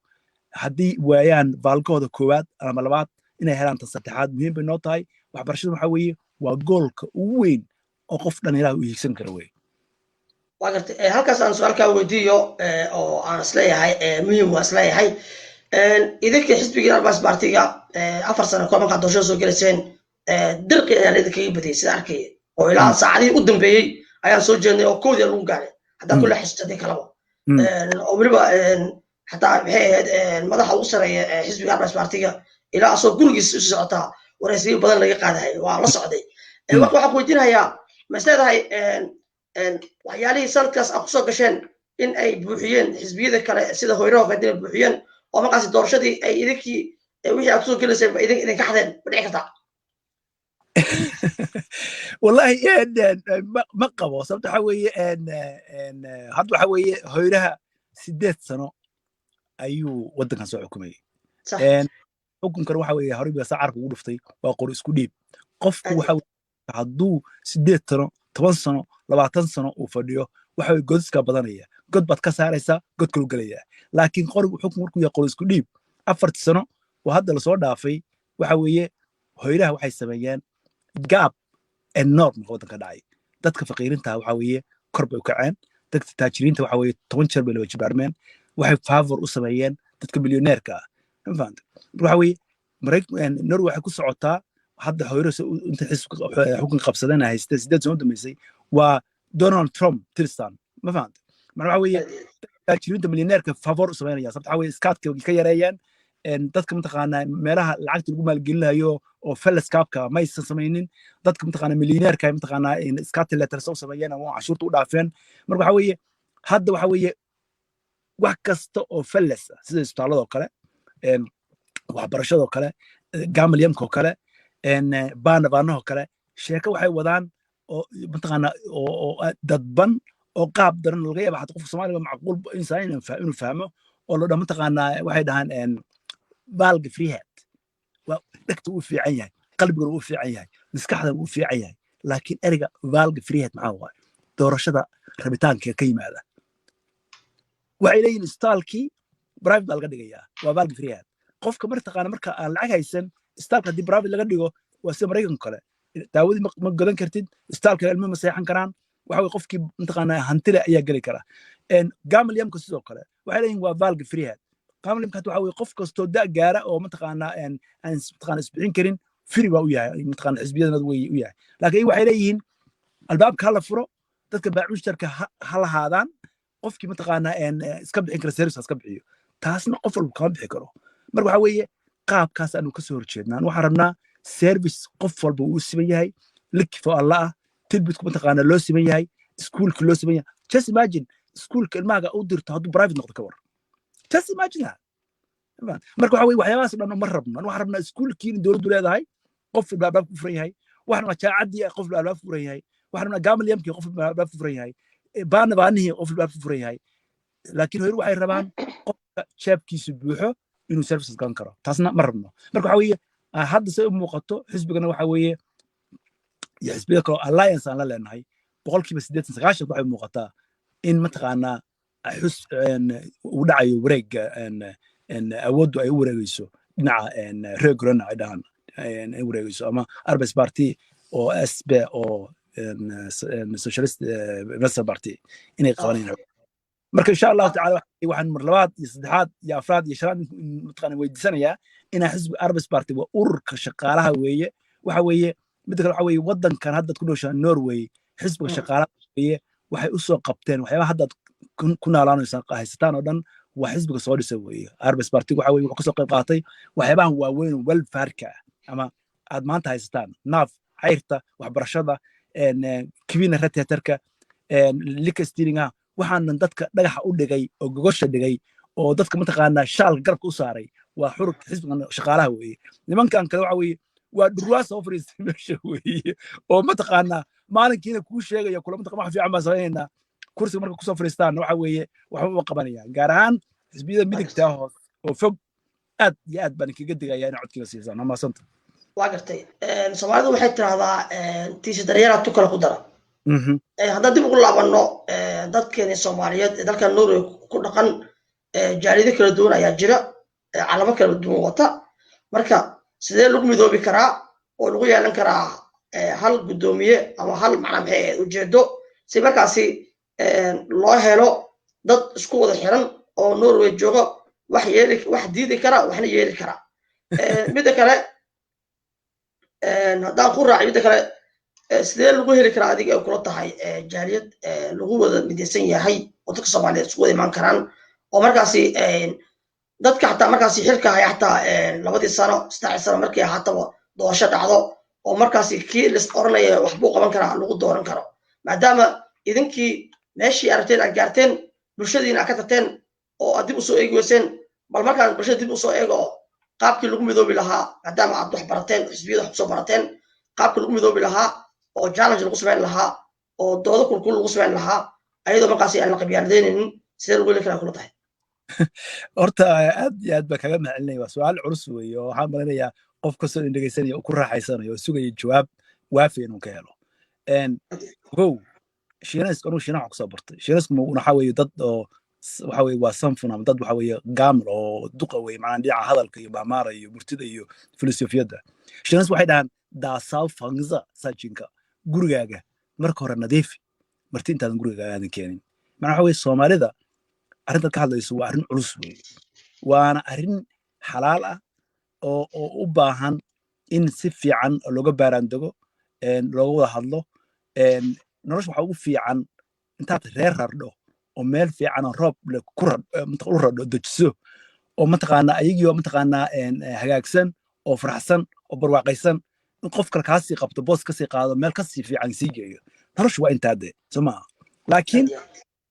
D: haddii waayaan valgahooda koowaad ama labaad, inay helaan tan saddexaad, muhiim bay noo tahay. Waxbarashadu waxa weeye waa goalka ugu weyn oo qof dhallinyaraha u hiigsan kara wey.
B: Waa gartay. Halkaas aan su-aalkaa weydiiyo oo aan isleeyahay muhiim waa isleeyahay. Idinkii xisbigii Arbeidspartiga 4 sano koob markaad doorashada soo gelayseen, dirqi ayaa laidinkaga badiyey sida arkaya, oo ilaa saacadihii u dambeeyey ayaan soo jeednay oo koodii lagu gaaray haddaa kula xisbtadii kalaba, oo weliba xataa maxay ahayd madaxa ugu sareeya xisbiga Arbeidspartiga ilaa asoo gurigiisa isu socotaa waraysiyo badan laga qaadahay, waa la socday. Marka waxaan ku weydiinayaa, ma is leedahay waxyaalihii sanadkaas aad kusoo gasheen in ay buuxiyeen xisbiyada kale sida Høyre kale inay buuxiyeen, oo markaasi doorashadii ay idinkii wixii aad kusoo gelayseen ba idinka xadeen? Ma dhici kartaa?
D: Wallahi ma qabo. Sababta waxa weeye, hadda waxa weeye, Høyreha 8 sano ayuu waddankan soo xukumayay. Xukunkan waxa weeye horey baa sacarka ugu dhuftay, waa qor isku dhiib. Qofku waxa hadduu 8 sano, 10 sano, 20 sano uu fadhiyo, waxa weye godiskaa badanaya. God baad ka saaraysaa, god kalu gelaya. Laakiin qorigu xukun markuu yahay qor isku dhiib, 4-tii sano oo hadda lasoo dhaafay, waxa weeye Høyreha waxay sameeyeen gap enorm waddanka dhacay. Dadka faqiirinta waxa weeye kor bay u kaceen, dadka taajiriinta waxa weeye 10 jeer bay laba jibaarmeen. Waxay favor u sameeyeen dadka milyoneerka ah, ma fahanta? Waxa weeye Norway waxay ku socotaa hadda Høyre inta xukun qabsadeen haystee 8 sano u dambeysay waa Donald Trump tilstand, ma fahanta? Macna waxa weeye taajiriinta milyoneerka favor u sameynaya. Sababta waxa weeye skattka ka yareeyeen, dadka mataqaanaa meelaha lacagta lagu maalgelinayo oo fellesskapka maysan samaynin. Dadka mataqaanaa milyoneerka mataqaanaa skattelettelse u sameeyeen ama cashuurta u dhaafeen. Marka waxa weeye hadda waxa weeye wax kasta oo felles ah, sida isbitaalladoo kale, waxbarashadoo kale, gamlehjemkoo kale, barnevernahoo kale, sheeko waxay wadaan oo mataqaanaa oo dadban.
E: Oo qaab daran laga yaaba xataa qofka Soomaaliga macquul insaan inuu fahmo oo la dhaho, mataqaanaa, waxay dhahaan valgfrihet. Waa dhegta uu fiican yahay, qalbigana uu fiican yahay, maskaxdana uu fiican yahay, laakiin ereyga valgfrihet maxaa waaye? Doorashada rabitaanka ka yimaada. Waxay leeyihin isbitaalkii private baa laga dhigayaa, waa valgfrihet. Qofka martaqaana marka aan lacag haysan, isbitaalka haddii private laga dhigo, waa sida Maraykanka kale, daawadii ma gadan kartid, isbitaalka ilmuhu ma seexan karaan. Waxa weye qofkii mataqaanaa hantile ayaa geli kara. Gamlehjemka sidoo kale waxay leeyihin waa valgfrihet. Gamlehjemka hadda waxa weye qof kastoo da gaara oo mataqaanaa aan mataqaana isbixin karin, free baa u yahay, mataqaana xisbiyadana way u yahay. Laakiin waxay leeyihiin albaabka ha la furo, dadka baacushtarka ha lahaadaan, qofkii mataqaanaa iska bixin kara service ha iska bixiyo. Taasna qof walba kama bixi karo. Marka waxa weeye qaabkaas aanu kasoo horjeednaa. Waxaan rabnaa service qof walba uu siman yahay, like for alla ah, tilbudku mataqaanaa loo siman yahay, iskuulka loo siman yahay. Just imagine iskuulka ilmahaaga u dirto hadduu private noqdo, ka war? Just imagine that. Marka waxa weye waxyaabahaas o dhan ma rabno. Waxaan rabnaa iskuulkii in dowladdu leedahay, qof walba albaab ku furan yahay. Waxaan rabnaa jaacaddii qof walba albaab ku furan yahay. Waxaan rabnaa gamlehjemkii qof walba albaab ku furan yahay, baanabaanihii qof walba albaab ku furan yahay. Laakiin hore waxay rabaan qofka jeebkiisu buuxo inuu services gadan karo, taasna ma rabno. Marka waxa weeye hadda say u muuqato, xisbigana waxa weeye iyo xisbiyada kaloo alliance aan la leenahay, 80%, 90 waxay muuqataa in mataqaanaa xus uu dhacayo wareegga, awooddu ay u wareegeyso dhinaca Rød-Grønne, ay dhahaan ay wareegeyso, ama Arbeiderparti oo SP oo Socialist Party inay qabanayaan. Marka insha Allahu tacala waxaan mar labaad iyo saddexaad iyo afraad iyo shanaad mataqaana weydiisanayaa inaa xisbiga Arbeiderparti waa ururka shaqaalaha weeye. Waxa weeye midda kale, waxa weeye waddankan haddaad ku nooshaa, Norway, xisbiga shaqaalaha weeye. Waxay u soo qabteen waxyaabaha haddaad ku noolaanaysaan, haysataan oo dhan, waa xisbiga soo dhisa weeye. Arbeiderparti waxa weye wuxuu kasoo qayb qaatay waxyaabahan waaweyn oo welfärdka ah ama aad maanta haysataan, NAV, cayrta, waxbarashada, kvinnorettigheterka, likestillinga. Waxaanan dadka dhagaxa u dhigay oo gogosha dhigay oo dadka mataqaanaa shaalka garabka u saaray waa xurug xisbigan shaqaalaha weeye. Nimankan kale waxa weeye waa dhurwaa soo fariistay meesha weeye, oo mataqaanaa maalinkiina kuu sheegaya kula mataqaan wax fiican baan samaynaynaa. Kursiga marka kusoo fariistaanna waxa weeye waxba uma qabanayaan, gaar ahaan xisbiyada midigtaa hoos oo fog. Aad iyo aad baan kaga digayaa inaa codkiina siisaan. Waa mahadsanta.
B: Waa gartay. Soomaalidu waxay tidahdaa tiisa daryeelaa tu kale ku dara. Haddaan dib ugu laabanno dadkeeni Soomaaliyeed ee dalka Norway ku dhaqan, jaaliyado kala duwan ayaa jira, calamo kala duwan wata. Marka sidee lagu midoobi karaa oo lagu yeelan karaa hal guddoomiye ama hal macnaa maxay ahayd ujeedo, si markaasi loo helo dad isku wada xiran oo Norway jooga, wax yeeli, wax diidi kara, waxna yeeli kara? Midda kale haddaan ku raaciyo, midda kale, sidee lagu heli karaa adiga ay kula tahay jaaliyad lagu wada midaysan yahay oo dadka Soomaaliyeed isku wada imaan karaan, oo markaasi dadka xataa markaasi xilka haya, xataa 2dii sano, 3dii sano markii ahaataba doorasho dhacdo, oo markaasi kii lis oranaya waxbuu qaban karaa lagu dooran karo, maadaama idinkii meeshii aragteen aad gaarteen, bulshadiina aad ka tagteen oo aad dib usoo eegi weyseen? Bal markaan bulshada dib usoo eego, qaabkii lagu midoobi lahaa, maadaama aad wax barateen, xisbiyada wax kusoo barateen, qaabkii lagu midoobi lahaa oo challenge lagu samayn lahaa oo doodo kulkul lagu samayn lahaa, ayadoo markaasi aan la qabyaaladeynaynin, sidee lagu heli karaa kula tahay?
E: Horta aad iyo aad baa kaga mahadcelinaya. Waa su-aal culus weeye oo waxaan malinayaa qof kastoo in dhegeysanaya oo ku raaxaysanayo oo sugaya jawaab waafi inuu ka helo. Kow, Shiinayska, anugu Shiinaha waxaan kusoo bartay. Shiinaysku waxa weeye dad oo waxa weeye waa sanfun ama dad waxa weeye gaamil oo duqa weeye, macnaa dhinaca hadalka iyo maamaara iyo murtida iyo filosofiyadda. Shiinaysku waxay dhahaan "打扫房子 sajinka", gurigaaga marka hore nadiifi marti intaadan gurigaaga aadan keenin. Macnaa waxa weeye Soomaalida arrintaad ka hadlayso waa arrin culus weeye, waana arrin xalaal ah oo u baahan in si fiican looga baaraandego, looga wada hadlo. Nolosha waxaa ugu fiican intaad reer rardho oo meel fiican oo roob leh ku u radho, dejiso, oo mataqaanaa ayagiioo mataqaanaa hagaagsan oo faraxsan oo barwaaqaysan, in qof kale kaasii qabto, boos kasii qaado, meel kasii fiican sii geeyo. Noloshu waa intaa dee, soo maaha? Laakiin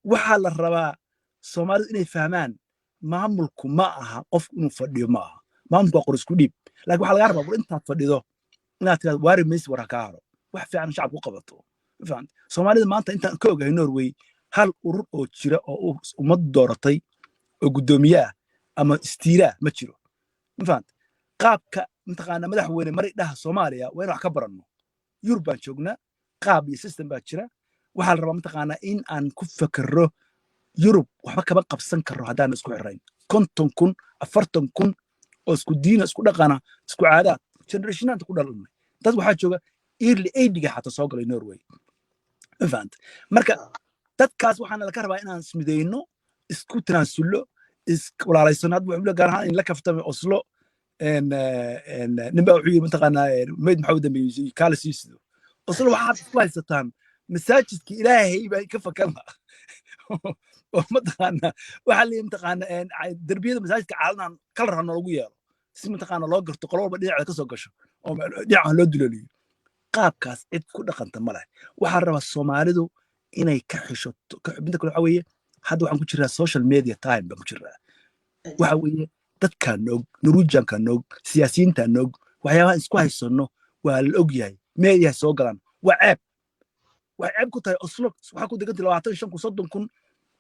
E: waxaa la rabaa Soomaalidu inay fahmaan maamulku ma aha qofku inuu fadhiyo, ma aha. Maamulku waa qor isku dhiib, laakiin waxaa lagaa rabaa war intaad fadhido inaad tiraado waari maysi, war ha kaa haro, wax fiican shacabku u qabato. Ma fahamtay? Soomaalida maanta intaan ka ogahay Norway. Hal urur oo jira oo ummad dooratay oo guddoomiye ah ama istiira ma jiro. Ma fahanta? Qaabka mataqaanaa madaxweyne mari dhaha Soomaaliya waa in wax ka baranno. Yurub baan joognaa, qaab iyo system baa jira. Waxaa la rabaa mataqaanaa in aan ku fakero. Yurub waxba kama qabsan karro haddaan isku xirayn 50,000, 40,000 oo isku diina, isku dhaqana, isku caadaad, generationaanta ku dhalanay. Dad waxaa jooga early 80-ga xataa soo galay Norway. Ma fahanta? Marka dadkaas waxaana laka rabaa inaan ismideyno, isku tanaasullo, iswalaalaysano. Hadda wuxuu gaar ahaan in la kaftame Oslo ninbaa wuxuu yiri, mataqaanaa, mayd maxaa u dambeeyey kaala sii sido Oslo. Waxaad isku haysataan masaajidka Ilaahay baa ka fakan la oo mataqaanaa waxaa leeyahay, mataqaanaa, derbiyada masaajidka caaladan kalar ha noogu yeelo si mataqaanaa loo garto qolo walba dhinaceeda ka soo gasho oo dhinaca loo duleeliyo. Qaabkaas cid ku dhaqanta ma leh. Waxaa rabaa Soomaalidu inay ka xishoto. Midda kale waxa weeye, hadda waxaan ku jiraa social media time baan ku jiraa. Waxa weeye, dadkaa noog, Norwegiankaa noog, siyaasiyiintaa noog, waxyaabaha isku haysanno waa la og yahay. Media soo galaan waa ceeb, waxay ceeb ku tahay. Oslo waxaa ku degantay 25,000, 30,000.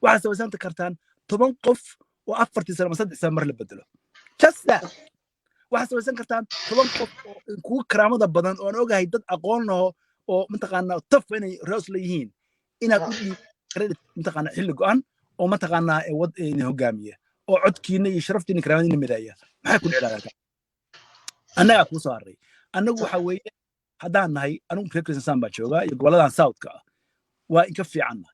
E: Waxaad samaysan kartaan 10 qof oo 4-tii sano ama 3 sano mar la bedelo, just that. Waxaad samaysan kartaan 10 qof oo kugu karaamada badan oo aan ogahay, dad aqoon laho oo mataqaanaa taf inay reos la yihiin, inaad u dhiib credit, mataqaanaa, xilli go'an oo mataqaanaa wad hogaamiya oo codkiina iyo sharaftiina, karaamadiina midaaya. Maxay ku dhici? Annagaa kuu soo haray. Annagu waxa weeye, haddaan nahay anigu reer Kristiansand baan joogaa iyo goboladan southka ah, waa inka fiicanna.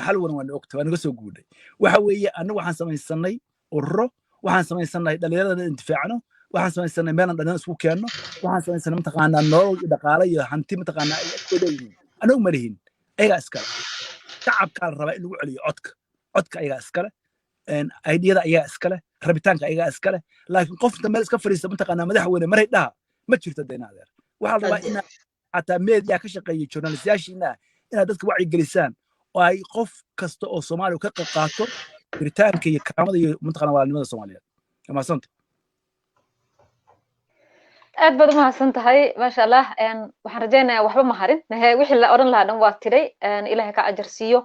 E: Xal waran waa na ogta, waa naga soo guudhay. Waxa weeye, annagu waxaan samaysanay ururo, waxaan samaysanay dhalinyarada intifaacno, waxaan samaysanay meelaan dhalinyarada isku keenno, waxaan samaysanay mataqaanaa nolol iyo dhaqaale iyo hanti mataqaanaa ay leeyihiin. Annagu ma lihin, ayagaa iskale. Shacabkaa la rabaa in lagu celiyo codka. Codka ayagaa iskale, ideyada ayagaa iskale, rabitaanka ayagaa iskale. Laakiin qofta meel iska fadhiista, mataqaanaa, madaxweyne maray dhaha ma jirto. Dee adeer, waxaa la rabaa inaad xataa media ka shaqeeya, journalistayaashiina, inaad dadka wacyigelisaan oo ay qof kasta oo Soomaaliya ka qayb qaato jiritaanka iyo karaamada iyo mataqana walaalnimada Soomaaliyeed. Mahadsanta.
C: Aad baad umahadsan tahay, maasha Allah. Waxaan rajaynayaa waxba ma harin. Wixii la odhan lahaa dhan waa tiray. Ilahay ka ajar siiyo.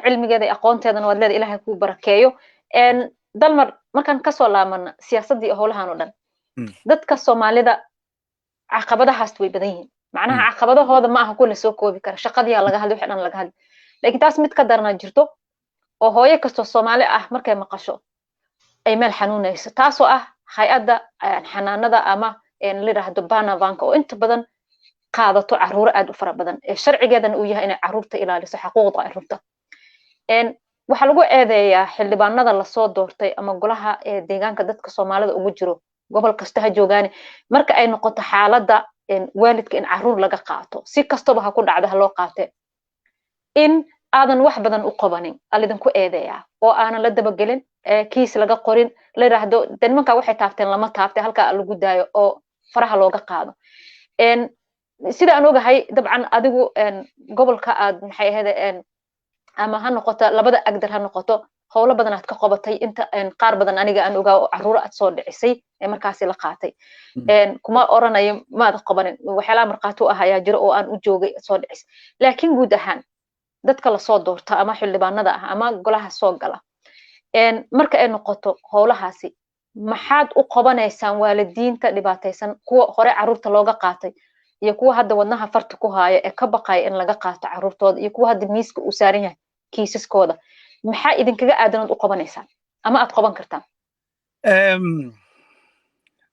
C: Cilmigeeda iyo aqoonteedana waad leeda, Ilahay kuu barakeeyo. Dalmar, markaan kasoo laabana siyaasaddii iyo howlahan oo dhan, dadka Soomaalida caqabadahaas way badan yihiin. Macnaha, caqabadahooda ma aha kuwa lasoo koobi kara. Shaqadiyaa laga hadlay, wixii dhan laga hadlay, lakin taas mid ka darana jirto oo hooyo kastoo Soomaali ah markay maqasho ay meel xanuunayso, taasoo ah hay-adda xanaanada ama la yidhaahdo Barnevern-ka, oo inta badan qaadato carruuro aad u fara badan, ee sharcigeedana uu yahay inay carruurta ilaaliso, xaquuqda carruurta. Waxaa lagu eedeeyaa xildhibaanada lasoo doortay ama golaha deegaanka dadka Soomaalida ugu jiro, gobol kasta ha joogaani, marka ay noqoto xaaladda waalidka in carruur laga qaato, si kastaba ha ku dhacdo ha loo qaate, in aadan wax badan u qabanin alidinku eedeeyaa oo aanan la dabagelin, kiis laga qorin, la yidhaahdo de nimanka waxay taabteen lama taabtay, halkaa lagu daayo oo faraha looga qaado. Sida aan ogahay, dabcan adigu gobolka aad maxay ahayd ama ha noqoto labada agdar ha noqoto, howlo badan aad ka qabatay, inta qaar badan aniga aan ogaa oo carruur aad soo dhicisay ee markaasi la qaatay. Kuma oranayo maad qabanin, waxyaalaha markhaati u ah ayaa jiro oo aan u joogay soo dhicis. Laakiin guud ahaan dadka lasoo doorta ama xildhibaanada ah ama golaha soo gala, marka ay noqoto howlahaasi, maxaad u qabanaysaan waalidiinta dhibaataysan, kuwa hore carruurta looga qaatay iyo kuwa hadda wadnaha farta ku haaya ee ka baqaya in laga qaato carruurtooda, iyo kuwa hadda miiska uu saaran yahay kiisaskooda? Maxaa idinkaga aadanood u qabanaysaan ama aad qaban kartaan?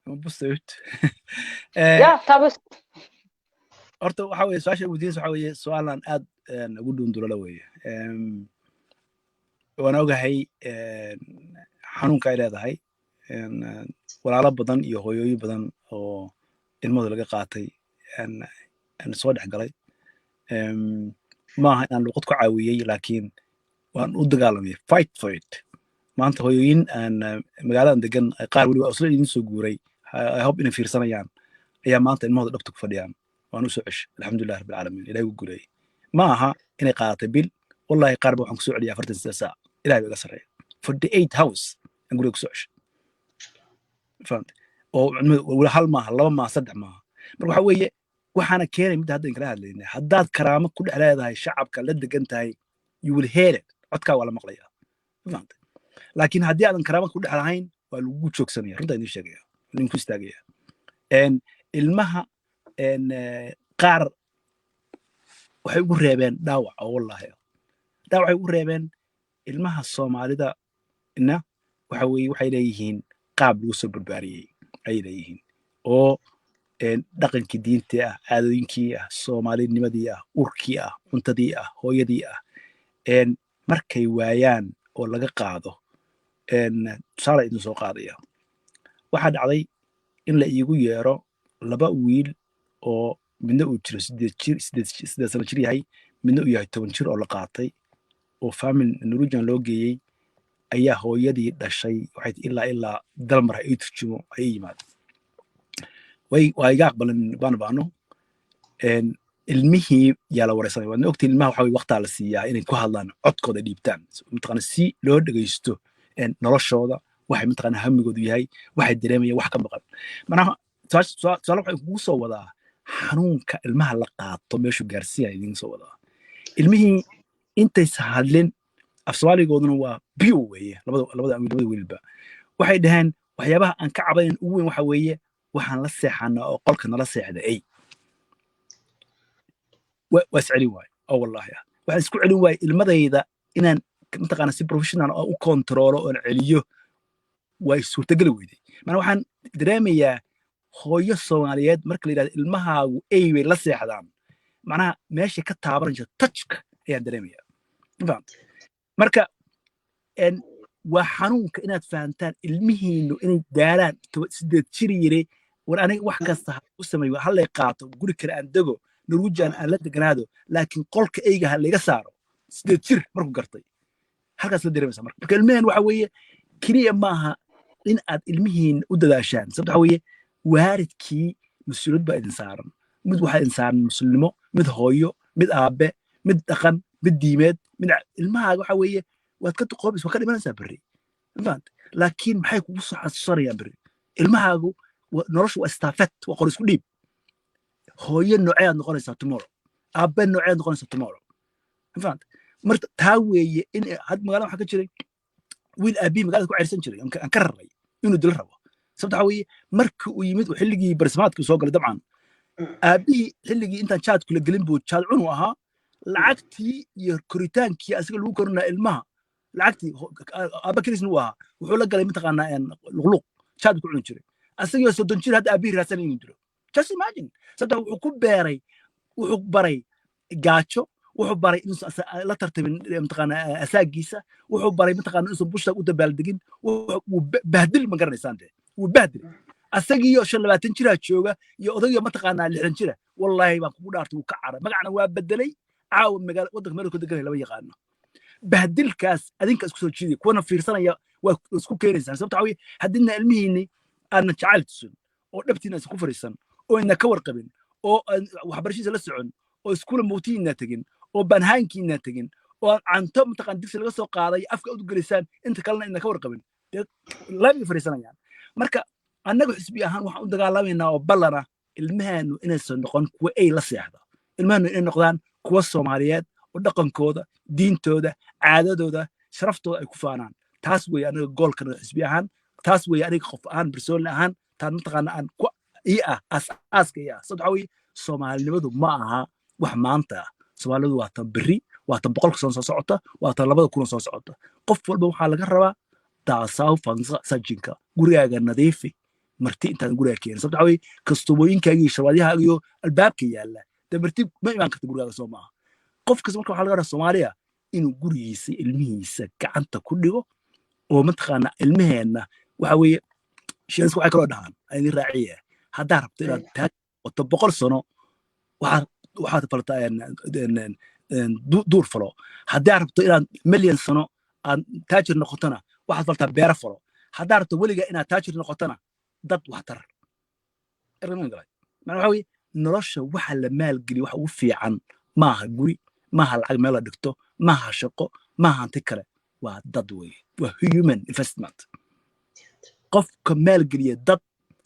E: Bustayut.
C: Ya tabus.
E: Horta waxa weye, su-aasha weydiinaysa waxa weeye su-aalan aad ugu dhuundulala weeye. Waan ogahay xanuunka ay leedahay. Walaalo badan iyo hooyooyin badan oo ilmahooda laga qaatay soo dhex galay. Maaha inaan luqad ku caawiyey, laakiin waan u dagaalamay, fight for it. Maanta hooyooyin aan magaaladan degan, qaar weliba Oslo idin soo guuray, I hope inay fiirsanayaan, ayaa maanta ilmahooda dhabta ku fadhiyaan. Waan u soo ceshay, alxamdulilah rabbil caalamiin, Ilahay ugu guuleeyey. Ma aha inay qaadatay bil, wallahi qaar ba waxaan kusoo celiyay 48 saac. Ilahay ba iga sarreeya, 48 hours aan guriga kusoo ceshay. Fahamtay? Oo weli hal maaha, laba maaha, saddex maaha. Marka waxa weeye, waxaana keenay midda hadda inkala hadlaynay, haddaad karaamo ku dhex leedahay shacabka la degan tahay, you will hear it. Codkaa waa la maqlaya, ma fahamtay? Laakiin haddii aadan karaama ku dhex lahayn, waa lagugu joogsanaya. Runtaa idin sheegaya, idinku istaagaya. Ilmaha qaar waxay ugu reebeen dhaawac oo wallaahi dhaawacay ugu reebeen. Ilmaha Soomaalida na waxa weeye waxay leeyihiin qaab lagu soo barbaariyey ayay leeyihiin, oo dhaqankii diintii ah, caadooyinkii ah, soomaalinimadii ah, urkii ah, cuntadii ah, hooyadii ah. Markay waayaan oo laga qaado, tusaale idin soo qaadaya, waxaa dhacday in la iigu yeero laba wiil oo midna uu jiro 8 jir, 8 sano jir yahay, midna uu yahay 10 jir, oo la qaatay oo family Norwegian loo geeyey. Ayaa hooyadii dhashay waxay ilaa Dalmar ha ii turjumo ay ii yimaado. Way waa iga aqbalan baano. Ilmihii yaa la wareysanaya. Waadna ogtiin, ilmaha waxa weye waqtaa la siiyaa inay ku hadlaan, codkooda dhiibtaan, mataqaana, si loo dhegeysto noloshooda, waxay mataqaana hamigoodu yahay, waxay dareemayaan, wax ka maqan. Manaha tusaale waxaan kugu soo wadaa xanuunka ilmaha la qaato meeshuu gaarsiiya idin soo wadaa. Ilmihii intaysa hadlin, af Soomaaligooduna waa bio weeye, labada wiilba waxay dhaheen waxyaabaha aan ka cabanayn ugu weyn waxa weeye waxaan la seexanaa oo qolka nala seexda ey. Waa is celin waaye oo wallaahi ah, waxaan isku celin waaye ilmadayda inaan mataqaana si professional oo u kontaroolo oon celiyo way suurtageli weyday. Maanaa waxaan dareemayaa hooyo Soomaaliyeed marka la yidhahdo ilmahaagu ey bay la seexdaan, macnaha meeshay ka taabanayso touchka ayaan dareemaya. Ma fahamtay? Marka waa xanuunka inaad fahantaan ilmihiinu inay gaaraan 8 jir yiri, war aniga wax kasta ha u sameeyo, hallay qaato, guri kale aan dego, Norwegian aan la deganaado, laakiin qolka eyga ha layga saaro. 8 jir markuu gartay, halkaas la dareemaysa. Marka ilmaheen waxa weeye keliya maaha in aad ilmihiin u dadaashaan, sababta waxa weeye waalidkii mas-uuliyad baa idin saaran. Mid waxaa idin saaran muslimnimo, mid hooyo, mid aabe, mid dhaqan, mid diimeed, mid ilmahaaga waxa weeye waad ka duqoobaysa, waa ka dhimanaysaa berri, ma fahamtay? Laakiin maxay kugu soo xasuusanayaan berri ilmahaagu? Noloshu waa estafet, waa qor isku dhiib. Hooyo noocee aad noqonaysaa tomorrow? Aabe noocee aad noqonaysaa tomorrow? Ma fahamtay? Marka taa weeye in had magaalada waxaa ka jiray wiil aabihii magaalada ku ceyrsan jiray, aan ka raray inuu dilo rabo. Sababta waxa weeye markii uu yimid uu xilligii barsamaadka soo galay, dabcan aabihii xilligii intaan jaadku la gelin buu jaad cunu ahaa. Lacagtii iyo koritaankii asiga lagu korinaa ilmaha, lacagtii aaba kelisna uu ahaa, wuxuu la galay mataqaanaa luqluq, jaad ku cuni jiray. Asagoo 30 jir hadda aabihii raadsanay inuu dilo. Just imagine. Sababta wuxuu ku beeray, wuxuu baray gaajo, wuxuu baray inuusan la tartamin mataqaanaa asaagiisa, wuxuu baray mataqaanaa inuusan bushtaag u dabaaldegin. Wuu bahdil, ma garanaysaan dee, wuu bahdil. Asagiyo 25 jiraa jooga iyo odagiyo mataqaanaa 60 jira. Wallaahi baan kugu dhaartay, wuu ka caray, magacna waa bedelay. Caawa magaala waddanka meel ka deganay lama yaqaano. Bahdilkaas adinka isku soo jiidaya, kuwana fiirsanaya waa isku keenaysaan. Sababta waxaa weeye haddiidna ilmihiinni aadna jacayl tusin oo dhabtiina aysan ku fariisan oo idna ka warqabin oo aan waxbarashadiisa la socon oo iskuula mawtihiinna tegin oo banhaankiina tegin oo aan canto mataqaan digsi laga soo qaaday afka u gelisaan, inta kalena idna ka warqabin, dee laabay fariisanayaan. Marka annaga xisbi ahaan waxaan u dagaalamaynaa oo ballana ilmaheenu inaysan noqon kuwa ay la seexda, ilmaheenu inay noqdaan kuwa Soomaaliyeed oo dhaqankooda, diintooda, caadadooda, sharaftooda ay ku faanaan. Taas weeye anaga goolkana xisbi ahaan, taas weeye aniga qof ahaan, personally ahaan, taan mataqaana aan ku ii ah aas-aaska ii ah. Sababta waxaa weeye soomaalinimadu ma aha wax maanta ah. Soomaalidu waa tan berri, waa tan 100-ka sano soo socota, waa tan 2000 soo socota. Qof walba waxaa laga rabaa daasaw fansa sajinka gurigaaga nadiifi marti intaan guriga keenin. Sababta waxaa weeye kastubooyinkaaga iyo shabadyahaaga iyo albaabka yaalla dee marti ma imaan karta gurigaaga, soo maaha? Qof kasta marka waxaa laga rabaa Soomaaliya inuu gurigiisa ilmihiisa gacanta ku dhigo oo mataqaana ilmaheenna waxa weeye shiinisku waxay kaloo dhahaan aan idin raaciya, haddaa rabto inaad taag wato 100 sano, waxaad falataa duur falo. Haddaa rabto inaad milyan sano aad taajir noqotona, waxaad faltaa beero falo. Haddaa rabto weligaa inaad taajir noqotona, dad wax tar. Macnaa waxa weeye nolosha waxa la maalgeliyo waxa ugu fiican maaha guri, maaha lacag meel la dhigto, maaha shaqo, maaha hanti kale, waa dad weeye, waa human investment. Qofka maalgeliya dad,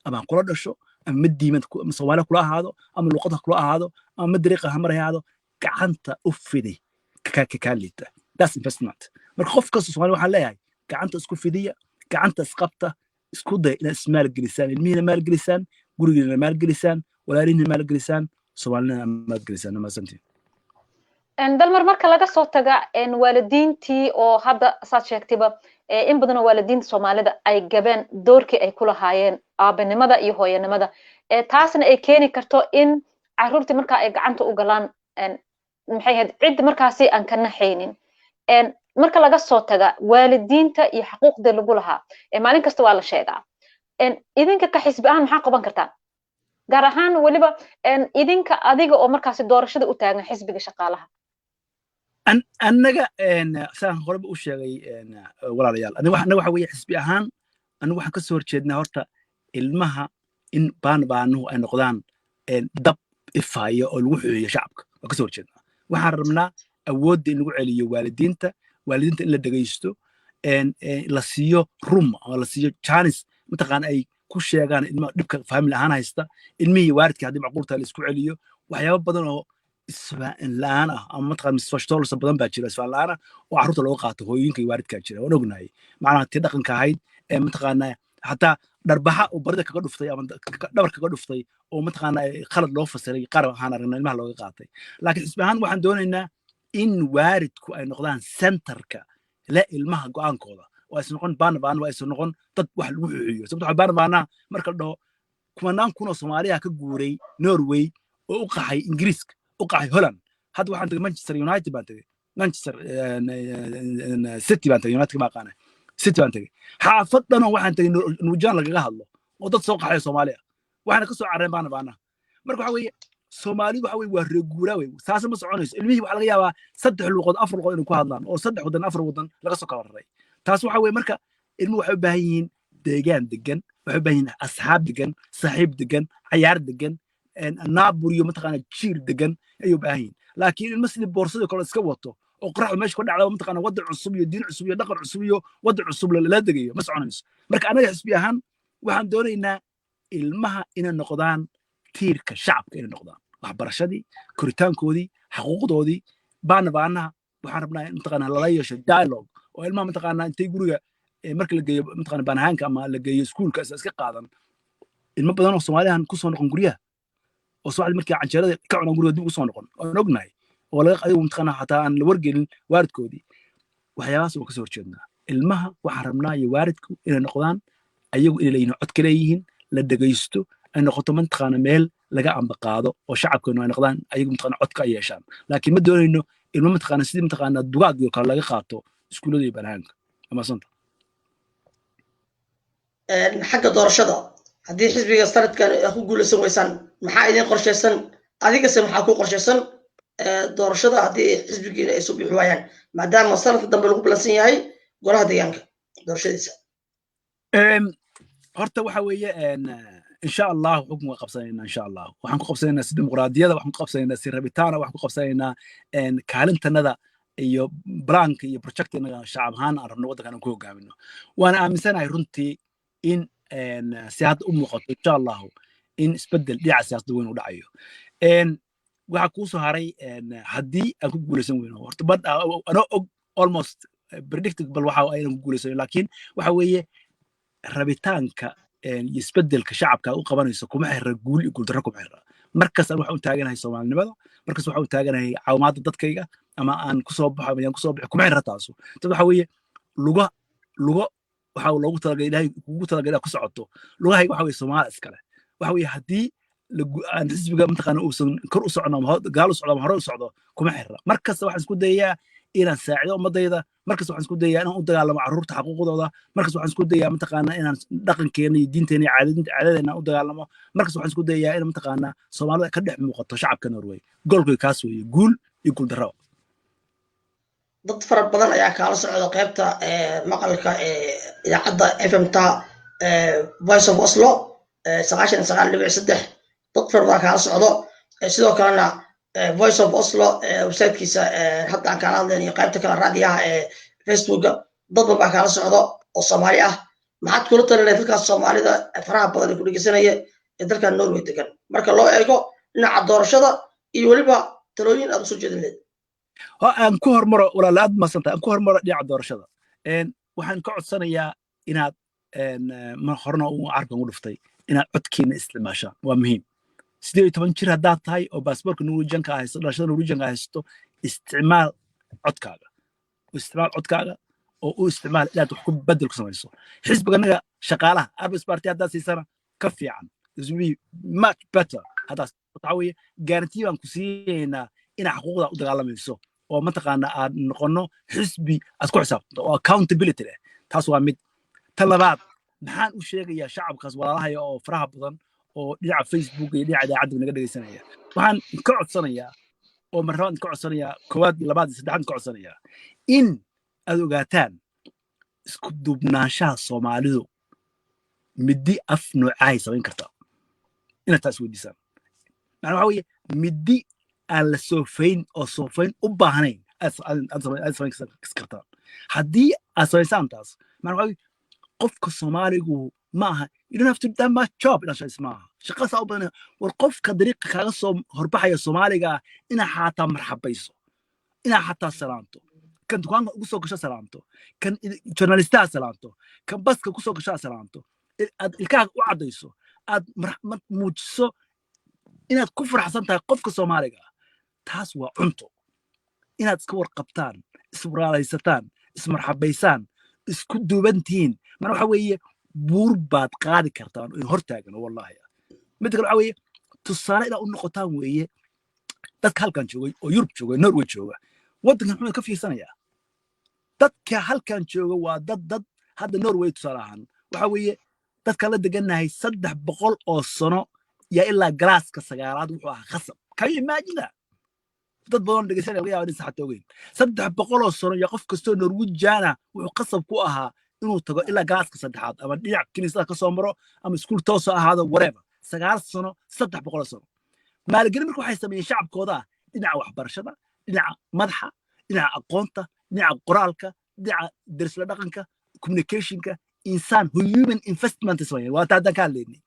E: ama ha kula dhasho ama mid diimad ama Soomaaliya kula ahaado ama luqad ha kula ahaado ama mid dariiqa ha maray ahaado, gacanta u fidi ka kaa liita. That's investment. Marka qof kasta Soomaali waxaan leeyahay, gacanta isku fidiya, gacanta isqabta, isku day inaad ismaalgelisaan, ilmihiina maalgelisaan, gurigiina maalgelisaan, walaalihiina maalgelisaan, Soomaalina maalgelisaan. Mahadsantiin.
C: Dalmar, marka laga soo taga waalidiintii oo hadda saad sheegtayba in badanoo waalidiinta Soomaalida ay gabeen doorkii ay ku lahaayeen aabanimada iyo hooyanimada, taasna ay keeni karto in caruurtii markaa ay gacanta u galaan, maxay ahayd, cid markaasi aan ka naxaynin. Marka laga soo taga waalidiinta iyo xaquuqdii lagu lahaa, maalin kasta waa la sheegaa, idinka ka xisbi ahaan maxaa qaban kartaan, gaar ahaan weliba idinka adiga oo markaasi doorashada u taagan xisbiga shaqaalaha?
E: Annaga saan horeba u sheegay, walaalayaal, annaga waxa weeye xisbi ahaan anigu waxaan kasoo horjeednaa horta ilmaha in baanbaanuhu ay noqdaan dab ifaya oo lagu xueeyo shacabka. Waan kasoo horjeednaa. Waxaan rabnaa awoodda in lagu celiyo waalidiinta, waalidiinta in la dhegaysto, la siiyo room ama la siiyo chance mataqaana ay ku sheegaan ilmaha dhibka family ahaan haysta, ilmihii waalidka haddii macquulta la isku celiyo. Waxyaabo badan oo isfahan la'aan ah ama mataqaan misforståelse badan baa jira, isfahan la'aan ah oo carruurta looga qaato hooyooyinka iyo waalidkaa jira. Waan ognahay macnaha tii dhaqanka ahayd ee mataqaana xataa dharbaxa uu barida kaga dhuftay ama dhabar kaga dhuftay oo mataqaana khalad loo fasiray, qaar waxaan aragnaa ilmaha looga qaatay. Laakiin xisbi ahaan waxaan doonaynaa in waalidku ay noqdaan centerka le ilmaha go'aankooda, oo aysan noqon baana baana, oo aysan noqon dad wax lagu xuxiyo. Sababto waxa baana baanaha marka la dhaho, kumanaan kun oo Soomaaliya ka guuray Norway oo u qaxay Ingiriiska, u qaxay Holland. Hadda waxaan tagay Manchester United baan tagay, Manchester City baan tagay, United ma aqaana, City baan tagay. Xaafad dhanoo waxaan tagay Nuujaan lagaga hadlo oo dad soo qaxay Soomaaliya, waxaana ka soo carareen baana baanaha. Marka waxa weeye Soomaalidu waxa weye waa reeguuraa wey. Taasi ma soconayso. Ilmihii waxaa laga yaabaa saddex luuqood, afar luuqood inay ku hadlaan oo saddex waddan, afar waddan laga soo kala raray. Taas waxa weye marka ilmuhu waxay u baahan yihiin deegaan degan, waxay u baahan yihiin asxaab degan, saaxiib degan, cayaar degan, naabur iyo mataqaana jiir degan ayay u baahan yihiin. Laakiin ilmo sidii boorsadii kale iska wato oo qoraxdu meesha ka dhacda, mataqaana waddan cusub iyo diin cusub iyo dhaqan cusub iyo waddan cusub lala degayo, ma soconayso. Marka annaga xisbi ahaan waxaan doonaynaa ilmaha inay noqdaan tiirka shacabka, inay noqdaan waxbarashadii, koritaankoodii, xaquuqdoodii. Baana baanaha waxaan rabnaa in mataqaana lala yeesho dialogue oo ilmaha mataqaana intay guriga marka la geeyo mataqaana baanahaanka ama la geeyo iskuulka iska qaadan. Ilmo badan oo Soomaaliyahan kusoo noqon guryaha oo subaxdii markii canjeerada ka cunaan guriga dib ugu soo noqon, waan ognahay, oo laga adigu mataqaana xataa aan la wargelin waalidkoodii. Waxyaabahaas waan kasoo horjeednaa. Ilmaha waxaan rabnaa iyo waalidku inay noqdaan ayagu inay leeyihiin cod ka leeyihiin, la dhegaysto, ay noqoto mataqaana meel laga ambaqaado oo shacabkeenu ay noqdaan ayagu mataqaana codka ay yeeshaan. Laakiin ma doonayno ilmo mataqaana sidii mataqaana dugaag iyo kale laga qaato iskuullada iyo banaanka amaasanta.
B: Xagga doorashada, haddii xisbiga sanadkan ku guulaysan weysaan, maxaa idin qorshaysan? Adigase maxaa ku qorshaysan doorashada haddii xisbigiina ay soo bixi waayaan, maadaama sanadka dambe lagu balansan yahay golaha deegaanka doorashadiisa?
E: Horta waxa weeye, insha Allah xukunka qabsanaynaa. Insha Allah waxaan ku qabsanaynaa si dimuqraadiyada, waxaan ku qabsanaynaa si rabitaana, waxaan ku qabsanaynaa kaalintanada iyo planka iyo projectinaga shacab ahaan aan rabno waddankan aan ku hogaamino. Waana aaminsanahay runtii in si hadda u muuqato, insha Allahu, in isbeddel dhinaca siyaasadda weyn u dhacayo. Waxaa kuu soo haray haddii aan ku guulaysan weyno, horta bad anoo og almost predictable waxa aynan ku guulaysan, laakiin waxa weeye rabitaanka iyo isbeddelka shacabka u qabanayso kuma xira guul iyo guuldarro, kuma xira. Markas aan waxaan u taaganahay Soomaalinimada, markas waxaan u taaganahay caawimaadda dadkayga, ama aan kusoo baxo ama yaan kusoo baxo, kuma xira taasu. Dad waxa weeye luga lugo waxa loogu talagalay, Ilaahay kugu talagalay inaad ku socoto. Lugahayga waxa weeye Soomaali iskale. Waxa weeye haddii aan xisbiga mataqaana uusan kor u socno ama gaal u socdo ama hore u socdo, kuma xira. Markasta waxaan isku dayayaa inaan saacido ummadayda, markasta waxaan isku dayayaa inaan u dagaalamo carruurta xaquuqdooda, markasta waxaan isku dayayaa mataqaana inaan dhaqankeena iyo diinteena iyo caadadeena u dagaalamo, markasta waxaan isku dayayaa in mataqaana Soomaalida ka dhex muuqato shacabka Norway. Goolkoy kaas weeye, guul iyo guul darraba.
B: Dad fara badan ayaa kaala socda qaybta maqalka idaacadda FM-ta Voice of Oslo 99.3. Dad fara badan kaala socdo. Sidoo kalena Voice of Oslo websitekiisa hadda aan kaala hadlayn iyo qaybta kale raadiyaha ee Facebooka dad badan baa kaala socdo oo Soomaali ah. Maxaad kula talinay dadkaas Soomaalida faraha badan ee ku dhegeysanaya ee dalkan Norway degan, marka loo eego dhinaca doorashada iyo weliba talooyin aad usoo jeedin leed?
E: Aan ku hormaro, walaal, aad masantahay. Aan ku hormaro dhinaca doorashada. Waxaan ka codsanayaa inaad horena uu carabkan u dhuftay inaad codkiina isticmaashaan. Waa muhiim. 18 jir haddaad tahay oo baasboorka Norwegianka haysto, dhalashada Norwegianka haysto, isticmaal codkaaga, isticmaal codkaaga oo u isticmaal inaad wax ku bedel ku samayso xisbiganaga shaqaalaha Arbeiderpartiet. Haddaad siisana ka fiican, it will be much better. Haddaas waxaa weeye guarantee baan ku siinaynaa inaad xuquuqda u dagaalamayso oo mataqaana aad noqono xisbi aad ku xisaabtanto oo accountability leh. Taas waa mid. Ta labaad, maxaan u sheegayaa shacabkaas walaalahaya oo faraha badan oo dhinaca Facebook iyo dhinaca idaacadda naga dhegaysanaya? Waxaan ka codsanayaa oo marlabaad ka codsanayaa, koowaad iyo labaad iyo saddexaad ka codsanayaa in aad ogaataan isku duubnaanshaha Soomaalidu middi af noocahay samayn kartaa. Inaad taas weydiisaan macnaa waxa weeye middi aan la soofayn oo soofayn u baahnayn aad samayn kartaan. Haddii aad samaysaan taas, macnaa waxa weeye qofka Soomaaligu ma aha, you don't have to do that much job. Inaad shaqayso maaha, shaqa saa u badan. War qofka dariiqa kaaga soo horbaxaya Soomaaliga inaad xataa marxabayso, inaad xataa salaanto, kan dukaanka ugu soo gasho salaanto, kan journalistaha salaanto, kan baska kusoo gasho salaanto, aad ilkaaga u caddayso, aad muujiso inaad ku faraxsan tahay qofka Soomaaliga ah. Taas waa cunto. Inaad iska warqabtaan, iswaraalaysataan, ismarxabaysaan, isku duubantihiin, mana waxa weeye buur baad qaadi kartaan oo hortaagan, wallahi. Midda kale waxa weeye tusaale inaad u noqotaan weeye dadka halkan joogay oo Yurub jooga, Norway jooga. Waddankan muxuu ka fiirsanayaa? Dadka halkan jooga waa dad hadda Norway tusaale ahaan waxa weeye dadka la degannahay 300 oo sano yaa ilaa galaaska sagaalaad wuxuu ahaa khasab. Can you imagine that? Dad badan dhegeysanaya laga yaaba in saxata ogeyn. 300 oo sano yaa qof kastoo Norwegiana wuxuu khasab ku ahaa inuu tago ilaa galaaska saddexaad, ama dhinac kiniisada ka soo maro ama iskuul toosa ahaado, whatever. 9 sano, 300 oo sano maalgelin. Marka waxay sameeyeen shacabkooda dhinaca waxbarashada, dhinaca madaxa, dhinaca aqoonta, dhinaca qoraalka, dhinaca derisla dhaqanka, communicationka, insaan human investment sameeyeen. Waa taa haddaan ka hadlaynay.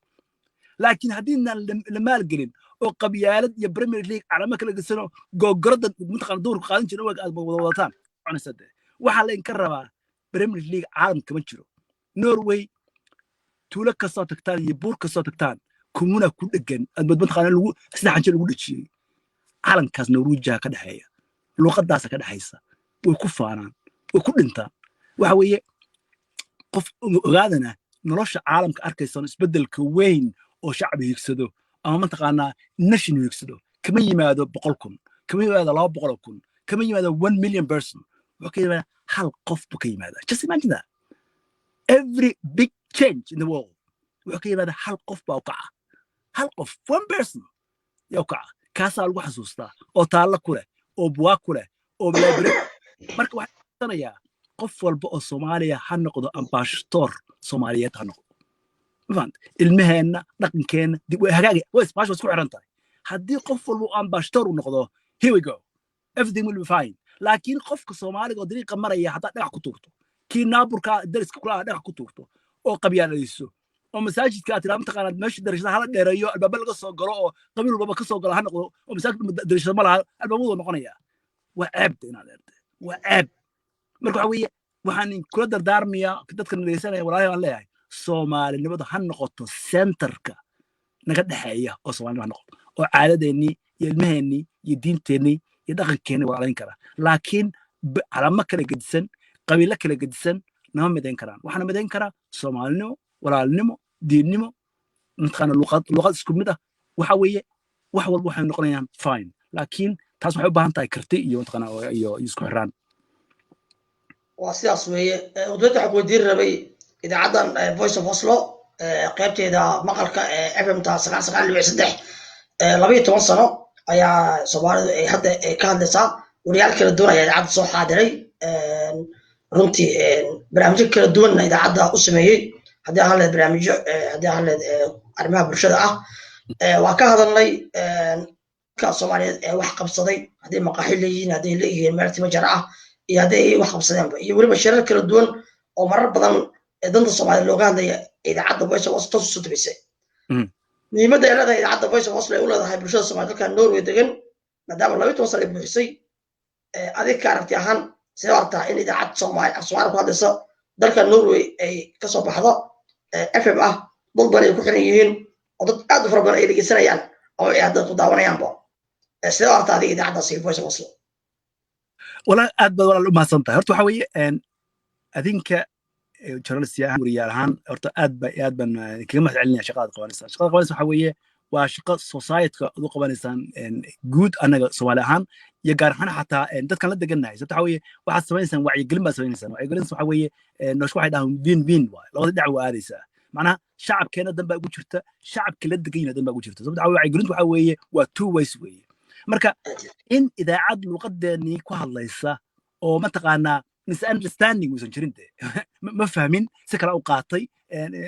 E: Laakiin haddiinaan la maalgelin oo qabyaalad iyo Premier League calamo kala gesano, googorada mataqaana duurka qaadan jirin aad wada wadataan soconaysa dee. Waxaa laydinka rabaa, Premier League caalam kama jiro. Norway tuulo kastoo tagtaan iyo buur kastoo tagtaan, kommuna ku dhegan aad mataqaana lagu saddex xanjo lagu dhejiyey calankaas Norwejiha ka dhexeeya, luuqadaasa ka dhexaysa. Way ku faanaan, way ku dhintaan. Waxa weeye qof ogaadana nolosha caalamka arkaysan isbeddelka weyn oo shacbi hiigsado ama mataqaanaa nation hiigsado kama yimaado 100,000, kama yimaado 200,000, kama yimaado 1 million person. Wuxuu ka yimaada hal qof buu ka yimaada. Just imagine that. Every big change in the world wuxuu ka yimaada hal qof baa u kaca, hal qof, one person yaa u kaca. Kaasaa lagu xasuustaa oo taallo ku leh oo buwaag ku leh oo library. Marka waxaan sanayaa qof walba oo Soomaaliya ha noqdo ambassador Soomaaliyeed ha noqdo. Ma fahant? Ilmaheenna, dhaqankeenna dib way hagaagi, way isbaash, way isku xiran tahay. Haddii qof walba uu ambassador u noqdo, here we go, everything will be fine. Laakiin qofka Soomaaliga oo dariiqa maraya haddaad dhagax ku tuurto, kii naaburka dariska kula dhagax ku tuurto oo qabyaaladayso oo masaajidka aad tiraa mataqaanaad meesha darashada hala dheereeyo, albaaba laga soo galo oo qabiil walbaba ka soo galo ha noqdo, oo masaajidka darashada ma laha, albaabadu noqonaya. Waa ceebta inaad eerta, waa ceeb. Marka waxa weeye waxaan kula dardaarmayaa dadka dhegeysanaya, walaalhay, waan leeyahay Soomaalinimadu ha noqoto centerka naga dhexeeya, oo Soomaalinimo ha noqoto oo caadadeennii iyo ilmaheennii iyo diinteennii iyo dhaqankeennii walaalayn kara. Laakiin calamo kala gedisan, qabiilo kala gedisan nama midayn karaan. Waxaana midayn karaa Soomaalinimo, walaalnimo, diinnimo, mataqaana luqad, luqad isku mid ah. Waxa weeye wax walba waxay noqonayaan fine. Laakiin taas waxay u baahan tahay karti iyo mataqaana iyo isku xiraan.
B: Waa sidaas weeye. Udbeynta waxaan ku weydiin rabay idaacaddan Voice of Oslo, qaybteeda maqalka ee FM-ta 99.3, 12 sano ayaa Soomaalidu ay hadda ay ka hadlaysaa. Wariyaal kala duwan ayaa idaacadda soo xaadiray. Runtii barnaamijyo kala duwanna idaacadda u sameeyey, haddii ahaan leed barnaamijyo, haddii ahaan leed arrimaha bulshada ah. Waa ka hadalnay dadka Soomaaliyeed ee wax qabsaday, hadday maqaaxi leeyihiin, hadday leeyihiin meel timo jar ah iyo hadday wax qabsadeenba, iyo weliba shirar kala duwan oo marar badan danta Soomaaliyeed looga hadlaya idaacadda Voice of Oslo toos usoo tabisay. Muhiimadda ay leedahay idaacadda Voice of Oslo ay u leedahay bulshada Soomaaliyeed dalka Norway degan, maadaama 12 sano ay buuxisay. Adiga ka aragti ahaan, sidee aragtaa in idaacad Soomaali, af Soomaali ku hadlayso, dalka Norway ay kasoo baxdo, FM ah, dad badan ay ku xiran yihiin oo dad aad u fara badan ay dhegeysanayaan ama ay hadda ku daawanayaanba? Sidee aragtaa adiga idaacaddaasi Voice of Oslo?
E: Walaal, aad baad walaal u mahadsan tahay. Horta waxa weeye, adinka journalist ahaan, wariyaal ahaan, horta aad ba aad baan kaga mahad celinaya shaqadaad qabanaysaan. Shaqada qabanaysa waxa weeye waa shaqo society-ka aad u qabanaysaan guud, annaga Soomaali ahaan iyo gaar ahaan xataa dadkan la degannahay. Sababta waxa weeye waxaad samaysaan wacyigelin baad samaysaan. Wacyigelinta waxa weeye nolosha waxay dhahaan win win waay, labada dhinac waa aadaysaa. Macnaha shacabkeena dan baa ugu jirta, shacabka la degan yahna dan baa ugu jirta. Sababta waxa weeye wacyigelintu waxa weeye waa two ways weeye. Marka in idaacad luqadeenii ku hadlaysa oo mataqaanaa misunderstanding uusan jirin de, ma fahmin, si kale u qaatay,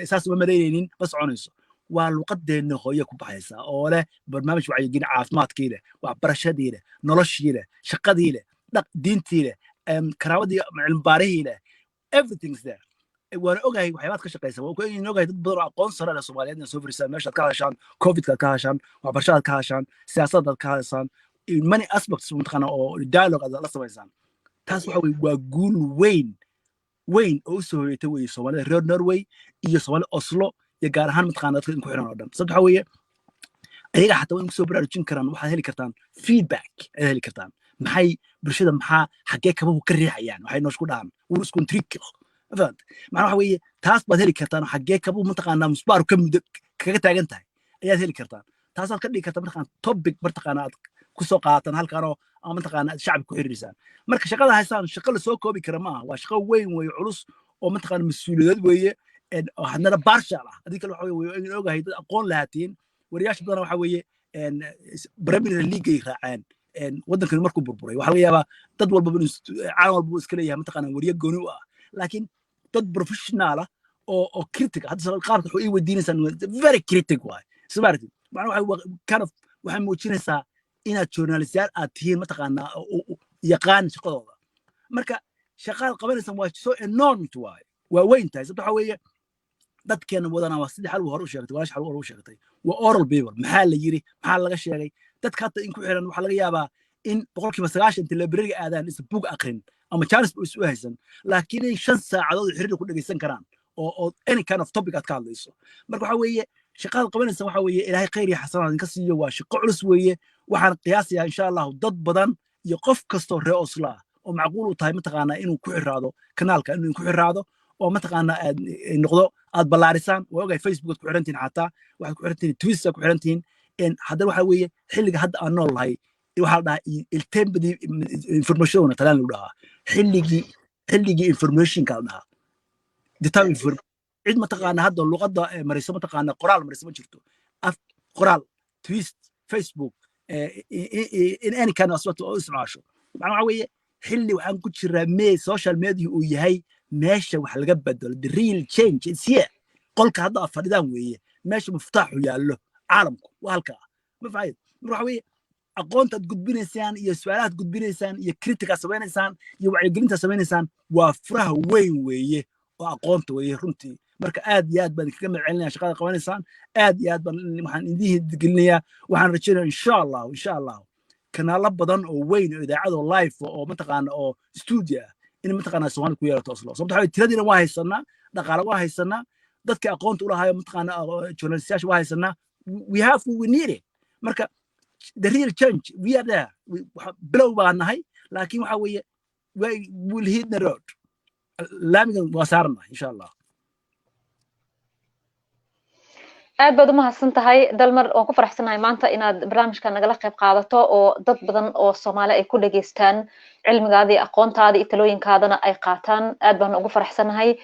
E: saas uma malaynaynin, ma soconayso. Waa luqadeenna hooye ku baxaysa oo leh barnaamij wacyigelin, caafimaadkii leh, waxbarashadii leh, noloshii leh, shaqadii leh, dhaq diintii leh, karaamadii, cilmibaarihii leh, everything's there. Waana ogahay waxyaabaad ka shaqaysa. Waan ogahay dad badan oo aqoon sare leh Soomaaliyeed inay soo fariisaan meeshaad ka hadashaan, Covidkaad ka hadashaan, waxbarashadaad ka hadashaan, siyaasaddaad ka hadashaan, in many aspects mataqaana oo dialogue aad la samaysaan. Taas waxa weye waa guul weyn weyn oo usoo hoyatay weye Soomaalida reer Norway iyo Soomaalida Oslo iyo gaar ahaan mataqaana dadka in ku xiran oo dhan. Sababta waxa weeye ayaga xataa waa in kusoo baraarujin karaan. Waxaad heli kartaan feedback ayaad heli kartaan. Maxay bulshada, maxaa xaggee kabahu ka riixayaan, waxay noosh ku dhahaan wur iskuntrikir fahant. Macnaa waxa weeye taas baad heli kartaan, xaggee kabuhu mataqaanaa musbaaru ka muddo kaga taagan tahay ayaad heli kartaan. Taasaad ka dhigi kartaa mataqaana topic mataqaana aad kusoo qaadataan halkaanoo ama mataqaana aad shacabka ku xiriirisaan. Marka shaqada haystaan shaqo lasoo koobi kara maaha, waa shaqo weyn weeye, culus oo mataqaana mas-uuliyadeed weeye, oo haddana partial ah. Adii kale waxa weeye in ogahay dad aqoon lahaatiin. Wariyaasha badana waxa weeye Premier League ay raaceen. Waddankani markuu burburay waxaa laga yaabaa dad walbaba inuu caalam walba uu iska leeyahay mataqaana wariye gooni u ah, laakiin dad professional ah oo critic hadda qaabka wuxuu ii weydiinaysaan very critic waay, soo maaragtid? Macnaa waxay kind of waxay muujinaysaa inaad journalistyaal aad tihiin mataqaanaa yaqaan shaqadooda. Marka shaqaad qabanaysaan waa so enormous waaye, waa weyn tahay. Sababta waxa weeye dadkeena wadana waa sidii xalgu hore u sheegtay, walaasha xalgu hore u sheegtay, waa oral people. Maxaa la yiri, maxaa laga sheegay? Dadka hadda in ku xiran waxaa laga yaabaa in 90% inta library aadaan isa buug aqrin ama chance ba isu haysan, laakiin in 5 saacadood oo xiriir ku dhegeysan karaan oo any kind of topic aad ka hadlayso. Marka waxa weeye shaqaad qabanaysa waxa weeye Ilaahay khayr iyo xasanaad idinka siiyo. Waa shaqo culus weeye. Waxaan qiyaasayaa insha Allahu dad badan iyo qof kastoo reer Oslo ah oo macquul u tahay mataqaanaa inuu ku xiraado kanaalka, inuu ku xiraado oo mataqaanaa aad noqdo, aad ballaarisaan. Waa ogahay Facebook aad ku xirantihiin, xataa waxaad ku xirantihiin Twitter ku xirantihiin. Haddana waxa weeye xilliga hadda aan nool nahay waxaa la dhahaa il tempo di information, talaan lagu dhahaa, xilligii informationka la dhahaa, the time cid mataqaana hadda luqadda mariso, mataqaana qoraal mariso ma jirto. Af qoraal, tweet, Facebook, in any kind of aspect oo isticmaasho. Macnaa waxa weeye xilli waxaan ku jiraa me social media uu yahay meesha wax laga bedelo. The real change is here. Qolka hadda aad fadhidaan weeye meesha muftaaxu yaallo caalamku, waa halkaa, ma fahid? Marka waxa weeye aqoonta aad gudbinaysaan iyo su-aalahaad gudbinaysaan iyo criticaad samaynaysaan iyo wacyigelintaad samaynaysaan waa furaha weyn weeye oo aqoonta weeye runtii. Marka aad iyo aad baan idinkaga mahad celinaya shaqada qabanaysaan. Aad iyo aad baan waxaan idiin gelinayaa, waxaan rajaynaya insha Allahu, insha Allahu, kanaalo badan oo weyn oo idaacad oo live oo mataqaana oo studio ah in mataqaana Soomaalida ku yeelato Oslo. Sababta waxaa tiradiina waa haysanaa, dhaqaale waa haysanaa, dadka aqoonta u lahaayo mataqaana journalistayaasha waa haysanaa. We have what we need it. Marka the real change, we are there. Bilow baan nahay, laakiin waxa weeye we will hit the road. Laamigan waa saaranahay insha Allah.
C: Aad baad u mahadsan tahay, Dalmar. Waan ku faraxsanahay maanta inaad barnaamijka nagala qayb qaadato oo dad badan oo Soomaali ay ku dhageystaan cilmigaada iyo aqoontaada iyo talooyinkaadana ay qaataan. Aad baan ugu faraxsanahay.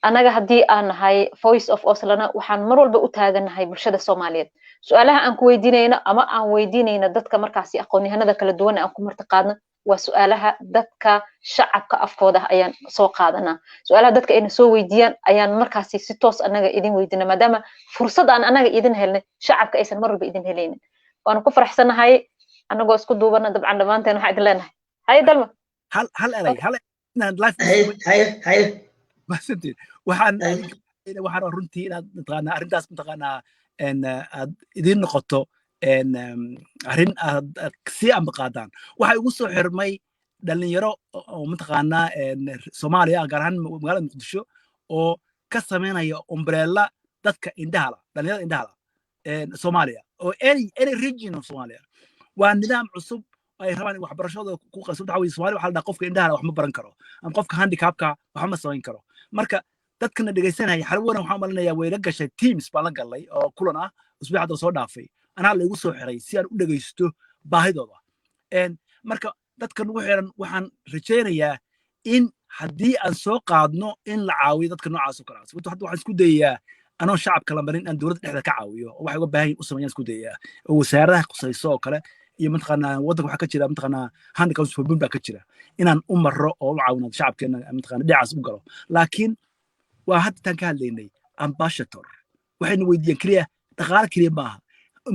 C: Annaga haddii aan nahay Voice of Oslana, waxaan mar walba u taagannahay bulshada Soomaaliyeed. Su-aalaha aan ku weydiinayno ama aan weydiinayno dadka markaasi aqoon-yahanada kala duwan aan ku martiqaadno waa su-aalaha dadka shacabka afkooda ayaan soo qaadanaa. Su-aalaha dadka ayna soo weydiiyaan ayaan markaasi si toos annaga idin weydiina, maadaama fursad aan annaga idin helnay shacabka aysan mar walba idin helaynin. Waanu ku faraxsanahay annagoo isku duubana. Dabcan dhammaanteen waxaa idin leenahay haye, Dalma.
E: Hal hal eray, hal inaan live.
B: Haye, haye, haye.
E: Mahadsantiin. Waxaan runtii inaad mataqaanaa arrintaas mataqaanaa aad idiin noqoto. Arrin aad sii amba qaadaan. Waxaa igu soo xirmay dhalinyaro oo mataqaanaa Soomaaliya, gaar ahaan magaalada Muqdisho, oo ka samaynaya umbrella dadka indhahala, dhalinyarada indhahala Soomaaliya oo any region of Somalia. Waa nidaam cusub ay rabaan in waxbarashadooda ku qasabto. Waxaa weye, Soomaaliya waxaa la dhahaa qofka indhahala wax ma baran karo ama qofka handicapka wax ma samayn karo. Marka dadkana dhegaysanaya, xalwana waxaan malinayaa way la gashay. Teams baan la galnay oo kulan ah usbuuc hadda soo dhaafay, anaa laygu soo xiray si aan u dhegaysto baahidooda. Marka dadka nagu xiran, waxaan rajaynayaa in haddii aan soo qaadno in la caawiyo dadka noocaas oo kale ah. Sababto hadda waxaan isku dayayaa anoo shacabka la marin inaan dowladda dhexda ka caawiyo oo waxay uga baahan yihin u sameeyaan isku dayayaa, oo wasaaradaha khusayso oo kale iyo mataqaanaa waddanka waxaa ka jira mataqaanaa handikapforbund baa ka jira, inaan u marro oo u caawino shacabkeena, mataqaanaa dhinacaas u galo. Laakiin waa hadda taan ka hadlaynay ambassador, waxayna weydiiyeen keliya dhaqaale keliya maaha,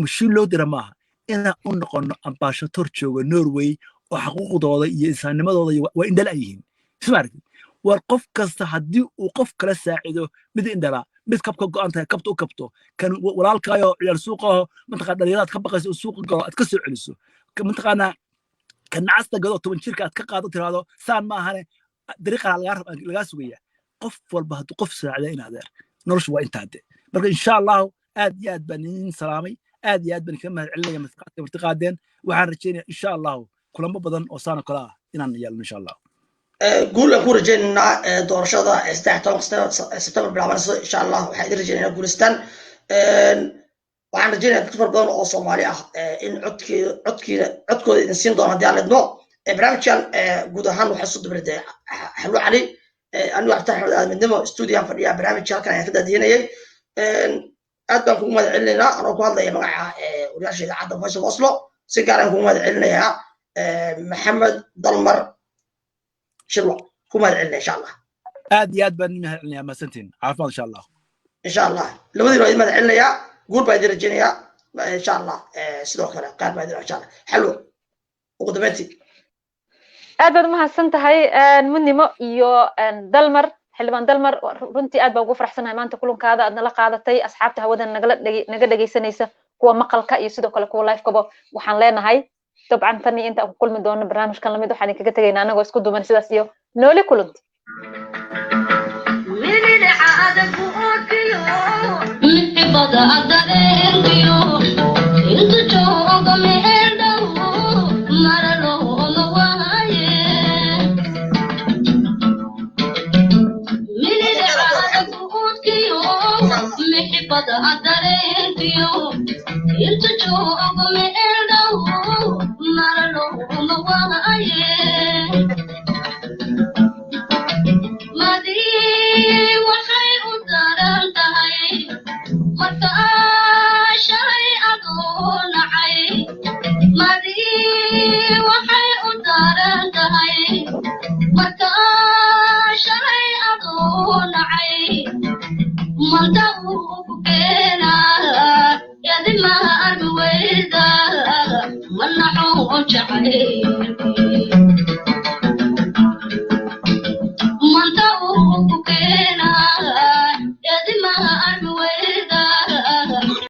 E: mashiin loo dira maaha, inaan u noqono ambassador jooga Norway oo xaquuqdooda iyo insaannimadooda iyo waa indhala yihiin, isma aragtid. War qof kasta haddii uu qof kala saacido, mid indhala, mid kabka go'an tahay kabta u kabto, kan walaalkaayo ciyaal suuqaho mataqaa dhalinyaradaad ka baqayso oo suuqa galo aad ka soo celiso, mataqaanaa kan nacasta gado 10 jirka aad ka qaado, tiraahdo saan ma ahane, dariiqaa lagaa sugaya. Qof walba hadduu qof saacida, in adeer noloshu waa intaa de. Marka insha Allahu aad iyo aad baan idin salaamay, aad iyo aad baan kaga mahad celinaya martiqaadeen. Waxaan rajeynaya insha Allahu kulamo badan oo saan oo kale ah inaan yeelno insha Allah.
B: Guul aan ku rajaynaynaa doorashada 13 Sebtembar bilaabanayso insha Allah. Waxaan idin rajaynaynaa guulistaan. Waxaan rajaynayaa dad fara badan oo Soomaali ah in codkiina codkooda idin siin doono haddii aan lidmo. Barnaamijkan guud ahaan waxaa soo dabalatay Xalwo Cali. Anigu Cabdi Axmed Aadmidnimo stuudiyan fadhiya, barnaamijka halkan ayaan ka daadihinayay. Aad baan kugu mahad celinaynaa anoo ku hadlaya magaca wariyaasha idaacadda Voice of Oslo. Si gaar aan kugu mahad celinayaa Maxamed Dalmar Shirwa, ku mahad celinaya insha Allah.
E: Aad iyo aad baan idin mahad celinayaa, mahadsantiin, caafimaad insha Allah.
B: Insha Allah labadiina waa idin mahad celinayaa, guul baa idin rajaynayaa insha Allah. Sidoo kale qaar baa idin insha Allah. Xalwo, ugu dambeyntii.
C: Aad baad umahadsan tahay Midnimo iyo Dalmar, xildhibaan Dalmar. Runtii aad baan ugu faraxsanahay maanta kulankaada aad nala qaadatay. Asxaabta hawada nagala naga dhegaysanaysa, kuwa maqalka iyo sidoo kale kuwa livekaba, waxaan leenahay dabcan tan iyo inta aan ku kulmi doono barnaamijkan lamid, waxaan idinkaga tegaynaa anagoo isku duuban sidaas iyo nooli kulanti.
A: Mixibada dareenkiyo intu joogo meel dhow mara looma waaye. Mililcada guudkiyo mixibada dareenkiyo intu joogo meel dhow mara looma waaye. Madii waxay u daran tahay marka shalay adoo nacay. Madii waxay u daran tahay marka shalay adoo nacay, manta uu ku keenaa yadimaha armi weyda manaxo jacayl.